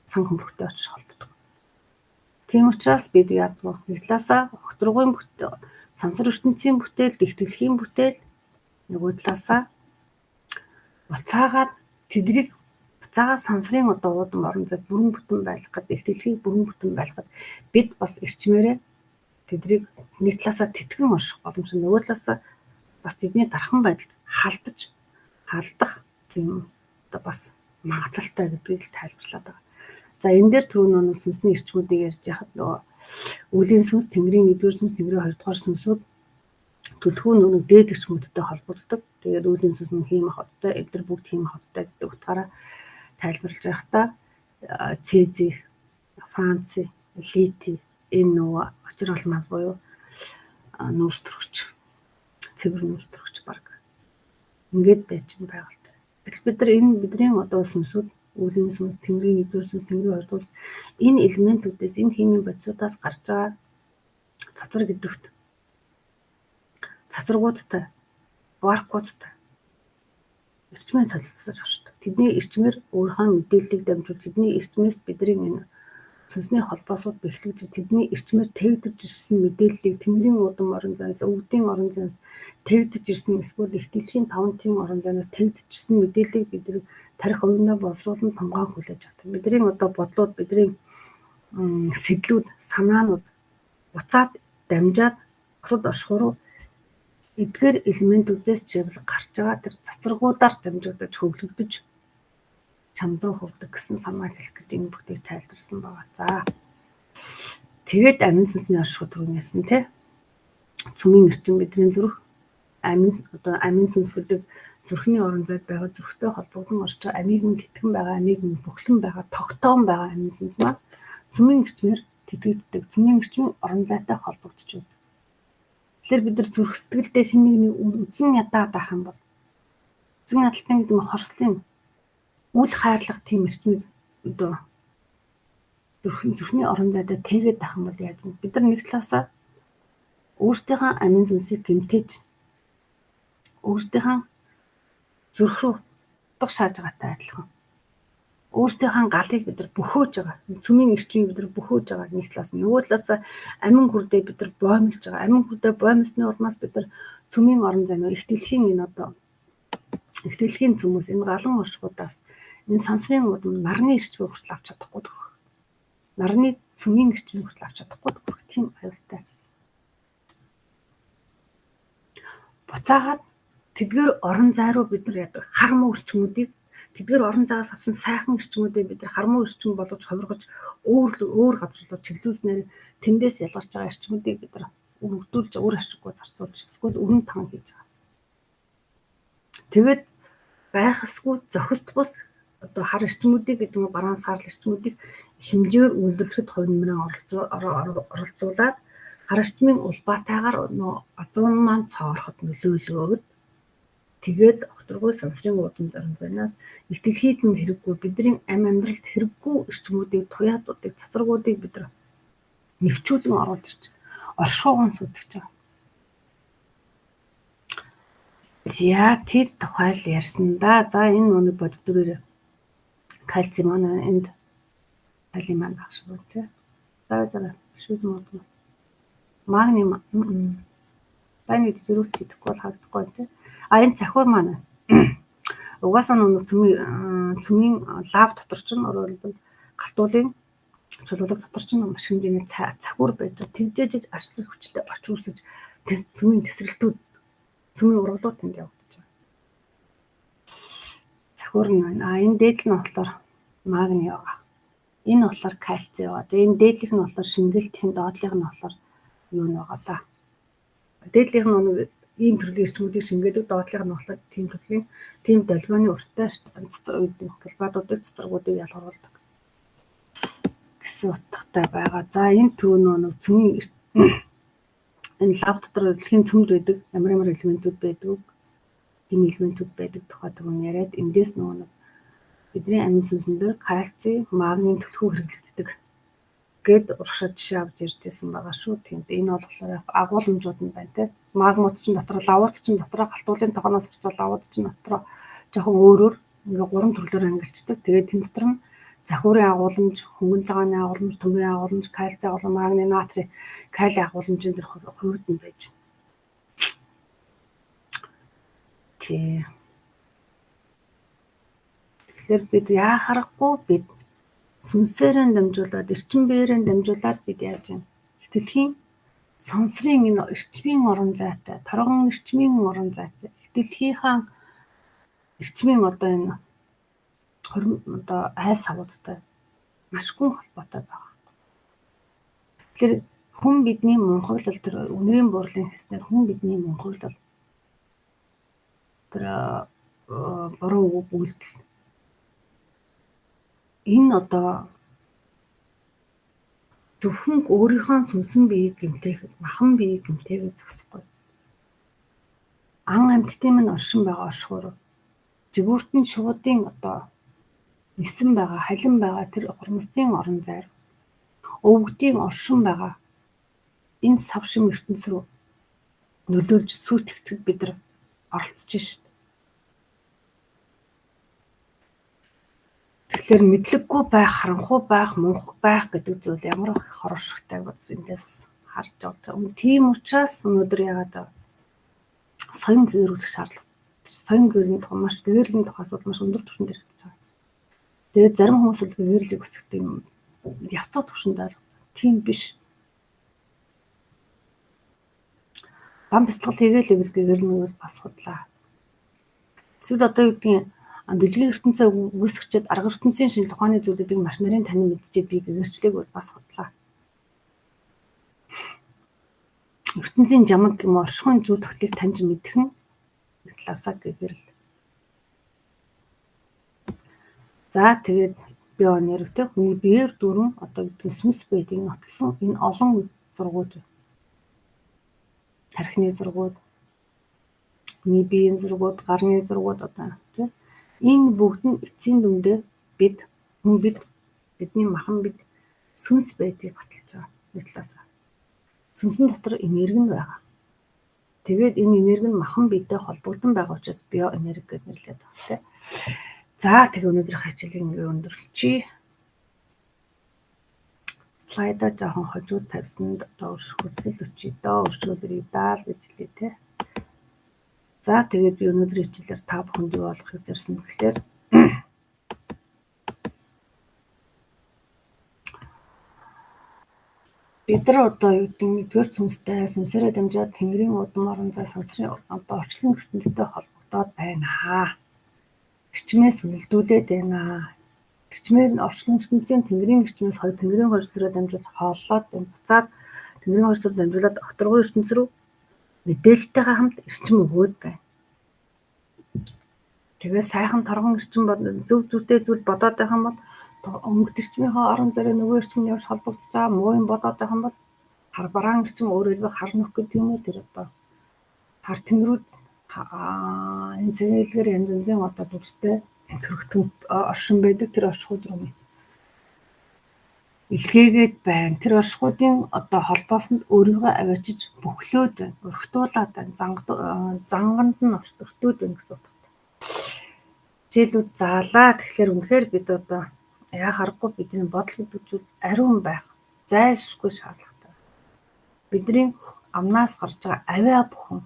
сан хөмрөгтэй очиж холбодог. Тийм учраас бид яадаг нэг талаасаа огторгуйн бүтээл, сансар ертөнцийн бүтээл, дэх дэлхийн бүтээл, нөгөө талаасаа буцаагаад тэднийг буцаагаа сансрын одоо уудам орон зай бүрэн бүтэн байлгахад, их дэлхийг бүрэн бүтэн байлгахад бид бас эрчмээрээ тэднийг нэг талаасаа тэтгэн орших боломж, нөгөө талаасаа бас тэдний дархан байдалд халдаж халдах тийм одоо бас магадлалтай гэдгийг л тайлбарлаад байгаа. За энэ дээр түрүү нөгөө сүнсний эрчмүүдийг ярьж яхад нөгөө үлийн сүнс, Тэнгэрийн нэгдүгээр сүнс, Тэнгэрийн хоёрдугаар сүнсүүд түлхүү нөгөө дээд эрчмүүдтэй холбогддог. Тэгээд үлийн сүнс нь хийм хоттой, эдгээр бүгд хийм хоттой гэдэг утгаараа тайлбарлаж байхдаа Цези, Франци, Лити энэ нөгөө очир алмаз буюу нүүрс төрөгч, цэвэр нүүрс төрөгч баг ингээд байж нь байгальтай. Гэтэл бид нар энэ бидний одоо сүнсүүд үлийн сүнс, Тэнгэрийн нэгдүгээр сүнс, Тэнгэрийн хоёрдугаар сүнс энэ элементүүдээс, энэ химийн бодисуудаас гарч байгаа цацраг гэдэгт цацрагуудтай баркодтой эрчмээ солилцож оршдог. Тэдний эрчмээр өөрийнхөө мэдээллийг дамжуулж, тэдний эрчмээс бидний энэ сүнсний холбоосууд бэхлэгдэж, тэдний эрчмээр тэгдэж ирсэн мэдээллийг Тэнгэрийн удам орон зайнаас, өвдийн орон зайнаас тэгдэж ирсэн, эсвэл их дэлхийн таван тийн орон зайнаас тэгдэж ирсэн мэдээллийг бид нар тарих оюунаа боловсруулан тунгаан хүлээж авдаг. Бидний одоо бодлууд, бидний сэдлүүд, санаанууд буцаад дамжаад бусад оршихуй руу эдгээр элементүүдээс жишээлбэл гарч байгаа тэр цацрагуудаар дамжигдаж хөглөгдөж чамд руу хөвдөг гэсэн санаа хэлэх гэж энэ бүгдийг тайлбарсан байгаа. За тэгээд амин сүнсний оршихуй түрүүн ярьсан тий. Цөмийн эрчим бидний зүрх, амин одоо амин сүнс гэдэг зүрхний орон зайд байгаа зүрхтэй холбогдсон орж байгаа амийг нь тэтгэн байгаа, амийг нь бөхлөн байгаа, тогтоон байгаа амин сүнс маань цөмийн эрчмээр тэтгэгддэг. Цөмийн эрчим орон зайтай холбогдож байдаг. Тэгэхээр бид нар зүрх сэтгэлдээ хэн нэг нэг үзэн ядаад байх юм бол үзэн ядалтын гэдэг нь хорслын үл хайрлах тийм эрчмийг одоо зүрхний орон зайдаа тэгээд байх юм бол яаж вэ? Бид нар нэг талаасаа өөрсдийнхөө амин сүнсийг гэмтээж өөрсдийнхөө зүрх рүү утга шааж байгаатай адилхан. Өөрсдийнхөө галыг бид нар бөхөөж байгаа. Цөмийн эрчмийг бид нар бөхөөж байгаа нэг талаас нь. Нөгөө талаас амин хүрдээ бид нар боомлж байгаа. Амин хүрдээ боомлсны улмаас бид нар цөмийн орон зай нөө их дэлхийн энэ одоо их дэлхийн цөмөөс энэ галан оршихудаас энэ сансрын удам нарны эрчмийг хүртэл авч чадахгүй төгөх. Нарны цөмийн эрчмийг хүртэл авч чадахгүй төгөх тийм аюултай. Буцаагаад тэдгээр орон зай руу бид нар яадаг хар муу эрчмүүдийг тэдгээр орон зайгаас авсан сайхан эрчмүүдээ бид нар хар муу эрчим болгож хувиргаж өөр өөр газар руу чиглүүлснээр тэндээс ялгарч байгаа эрчмүүдийг бид нар өргөдүүлж өөр ашиггүй зарцуулж эсвэл өрн тан хийж байгаа. Тэгээд байх ёсгүй зохист бус одоо хар эрчмүүдийг гэдэг нь бараан саарл эрчмүүдийг хэмжээгээр үйлдвэрлэхэд хувь нэмрээ оролцуулаад хар эрчмийн улбаатайгаар нөө азон маань цоороход нөлөөлөөд тэгээд огторгуй сансрын уудам орон зайнаас их дэлхийд нь хэрэггүй бидний ам амьдралд хэрэггүй эрчмүүдийг туяатуудыг цацрагуудыг бид нар нэвчүүлэн оруулж ирж оршихуйгаан сүйтгэж байгаа. За тэр тухай л ярьсан да. За энэ нүг боддгоор кальци маань энд кали маань байх шиг байна тий. За за шүүд мод. Магни за нэг зөрүүл чидэхгүй бол харагдахгүй тий. А энэ цахиур маань угаасаа нүг цөмийн лав дотор чинь өөрөөр хэлбэл галтуулын чулуулаг дотор чинь маш хэмжээний цахиур байж байгаа. Тэгжээж ашиг хүчтэй оч үүсэж цөмийн тесрэлтүүд цөмийн ургалууд тэнд явагдаж байгаа. Цахиур нь байна. А энэ дээдл нь болохоор магни байгаа. Энэ болохоор кальци байгаа. Тэгээ энэ дээдлийнх нь болохоор шингэлтийн доотлих нь болохоор юу нь байгаа да. Дээдлийнх нь нэг ийм төрлийн эрчмүүдийг шингээдэг, доотлих нь болохоор тийм төрлийн тийм долгионы урттай галбаадуудыг цэцэргүүдийг ялгаруулдаг гэсэн утгатай байгаа. За энэ төв нэг цөмийн энэ лав дотор дэлхийн цөмд байдаг ямар ямар элементүүд байдаг, тийм элементүүд байдаг тухай түрүүн яриад эндээс нөгөө нэг бидний амин сүнсэн дээр кальци, магнийн түлхүү хэрэглэгддэг гэд урагшаа жишээ авч ирж байсан байгаа шүү. Тийм. Энэ бол болохоор агуулмжууд нь байна те. Магмууд чинь дотор, лавууд чинь дотор галтуулын тогооноос гарч байгаа лавууд чинь дотор жоохон өөрөөр ингээ гурван төрлөөр ангилчдаг. Тэгээд тэн дотор нь захиурын агуулмж, хөнгөн цагааны агуулмж, төмрийн агуулмж, кальци агуулмж, магни, натрий, кали агуулмжийн тэр хувьд нь байж байна. Тий. Тэгэхээр бид яа харахгүй бид сүнсээрээ дамжуулаад, эрчим биеэрээ дамжуулаад бид яаж юм? Дэлхийн сансрын энэ эрчмийн орон зайтай, торгон эрчмийн орон зайтай, дэлхийнхаа эрчмийн одоо энэ одоо айс савуудтай маш гүн холбоотой байгаа. Тэгэхээр хүн бидний мунхаглал тэр үнэрийн буурлын хэснээр хүн бидний мунхаглал тэр буруу үг үйлдэл энэ одоо зөвхөн өөрийнхөө сүнсэн биеийг гэмтээхэд, махан биеийг гэмтээгээд зогсохгүй. Ан амьтдын минь оршин байгаа оршихуйр жигүүртэн шуудын одоо нисэн байгаа, халин байгаа тэр хурмстын орон зайр өвгдийн оршин байгаа энэ сав шим ертөнц рүү нөлөөлж сүйтгэдэг бид нар оролцож шít. Тэгэхээр мэдлэггүй байх, харанхуй байх, мунхаг байх гэдэг зүйл ямар их хорошигтай гэж эндээс бас харж болж байгаа. Тийм учраас өнөөдөр яагаад соён гэрүүлэх шаардлага. Соён гэрийн тухай маш гэрлийн тухай асуудал маш өндөр түвшинд яригдаж байгаа. Тэгээд зарим хүмүүс л гэрлийг өсгөх юм явцаа түвшинд тийм биш. Бам бяцлал хийгээл ивэл гэрнэ бол бас худлаа. Эсвэл одоо юу гэдгийг бэлгийн ертөнцөө үүсгэчихэд арга ертөнцийн шинжлэх ухааны зүйлүүдийг маш нарийн танин мэдчихээд би гэрчлээг бол бас худлаа. Ертөнцийн жамаг гэм оршихуйн зүй тогтлыг таньж мэдэх нь талаасаа гэрэл. За тэгээд биоэнергитэй хүний биеэр дүүрэн одоо гэдэг нь сүнс байдгийг нотолсон энэ олон зургууд байна. Тархины зургууд, хүний биеийн зургууд, гарны зургууд одоо тийм энэ бүгд нь эцсийн дүндээ бид хүн бид бидний махан бид сүнс байдгийг баталж байгаа нэг талаас. Сүнсэн дотор энерги нь байгаа. Тэгээд энэ энерги нь махан биедээ холбогдсон байгаа учраас биоэнерги гэж нэрлэдэг байна тийм. За тэгээ өнөөдрийн хичээлийг ингээ өндөрлөчье. Слайдаа жоохон хожууд тавьсанд одоо хүлцэл өчье дөө өршөөлрий даа л гэж хэлье те. За тэгээд би өнөөдрийн хичээлээр та бүхэнд юу олохыг зорьсон гэхлээр бид нар одоо юу гэдэг нэгдүгээр сүнстэй сүнсээрээ дамжаад Тэнгэрийн удам орон зай сансрын одоо орчлон ертөнцтэй холбогдоод байна. Эрчмээс үнэлдүүлээд байна. Эрчмээр нь орчлон ертөнцийн Тэнгэрийн эрчмээс хоёр Тэнгэрийн хоёр сүрээ дамжуулж хооллоод байна. Буцаад Тэнгэрийн хоёр сүр дамжуулаад огторгуй ертөнц рүү мэдээлэлтэйгээ хамт эрчим өгөөд байна. Тэгээ сайхан торгон эрчим зөв зүйтэй зүйл бодоод байх юм бол өнгөт эрчмийнхээ орон зайраа нөгөө эрчим нь явж холбогдож байгаа, муу юм бодоод байх юм бол хар бараан эрчим өөрөөр хэлбэл хар нөх гэдэг юм уу тэр одоо хар тэнгэрүүд энэ цэгэлгээр янз янзын одоо дүрстэй төрхтөн оршин байдаг тэр оршихуйд руу илгээгээд байна. Тэр оршихуйдын одоо холбоосонд өөрийгөө аваачиж бөхлөөд байна, өрхтуулаад байна, занганд нь өртөөд байна гэсэн утгатай. Хичээлүүд заалаа. Тэгэхээр үнэхээр бид одоо яа харахгүй бидний бодол гэдэг зүйл ариун байх зайлшгүй шаардлагатай. Бидний амнаас гарч байгаа авиа бүхэн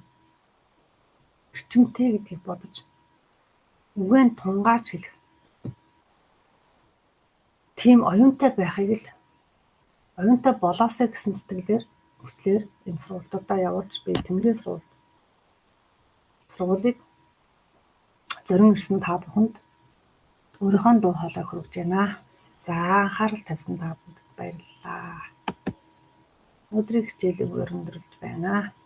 эрчимтэй гэдгийг бодож үгэн тунгааж хэлэх тийм оюунтай байхыг л оюунтай болоосэй гэсэн сэтгэлээр хүслээр энэ сургалтуудаа явуулж би Тэнгэрийн сургуулийг зорин ирсэн та бүхэнд өөрийнхөө дуу хоолой хүргэж байна. За анхаарал тавьсан та бүхэнд баярлалаа. Өдрийн хичээлийг өндөрлөж байна.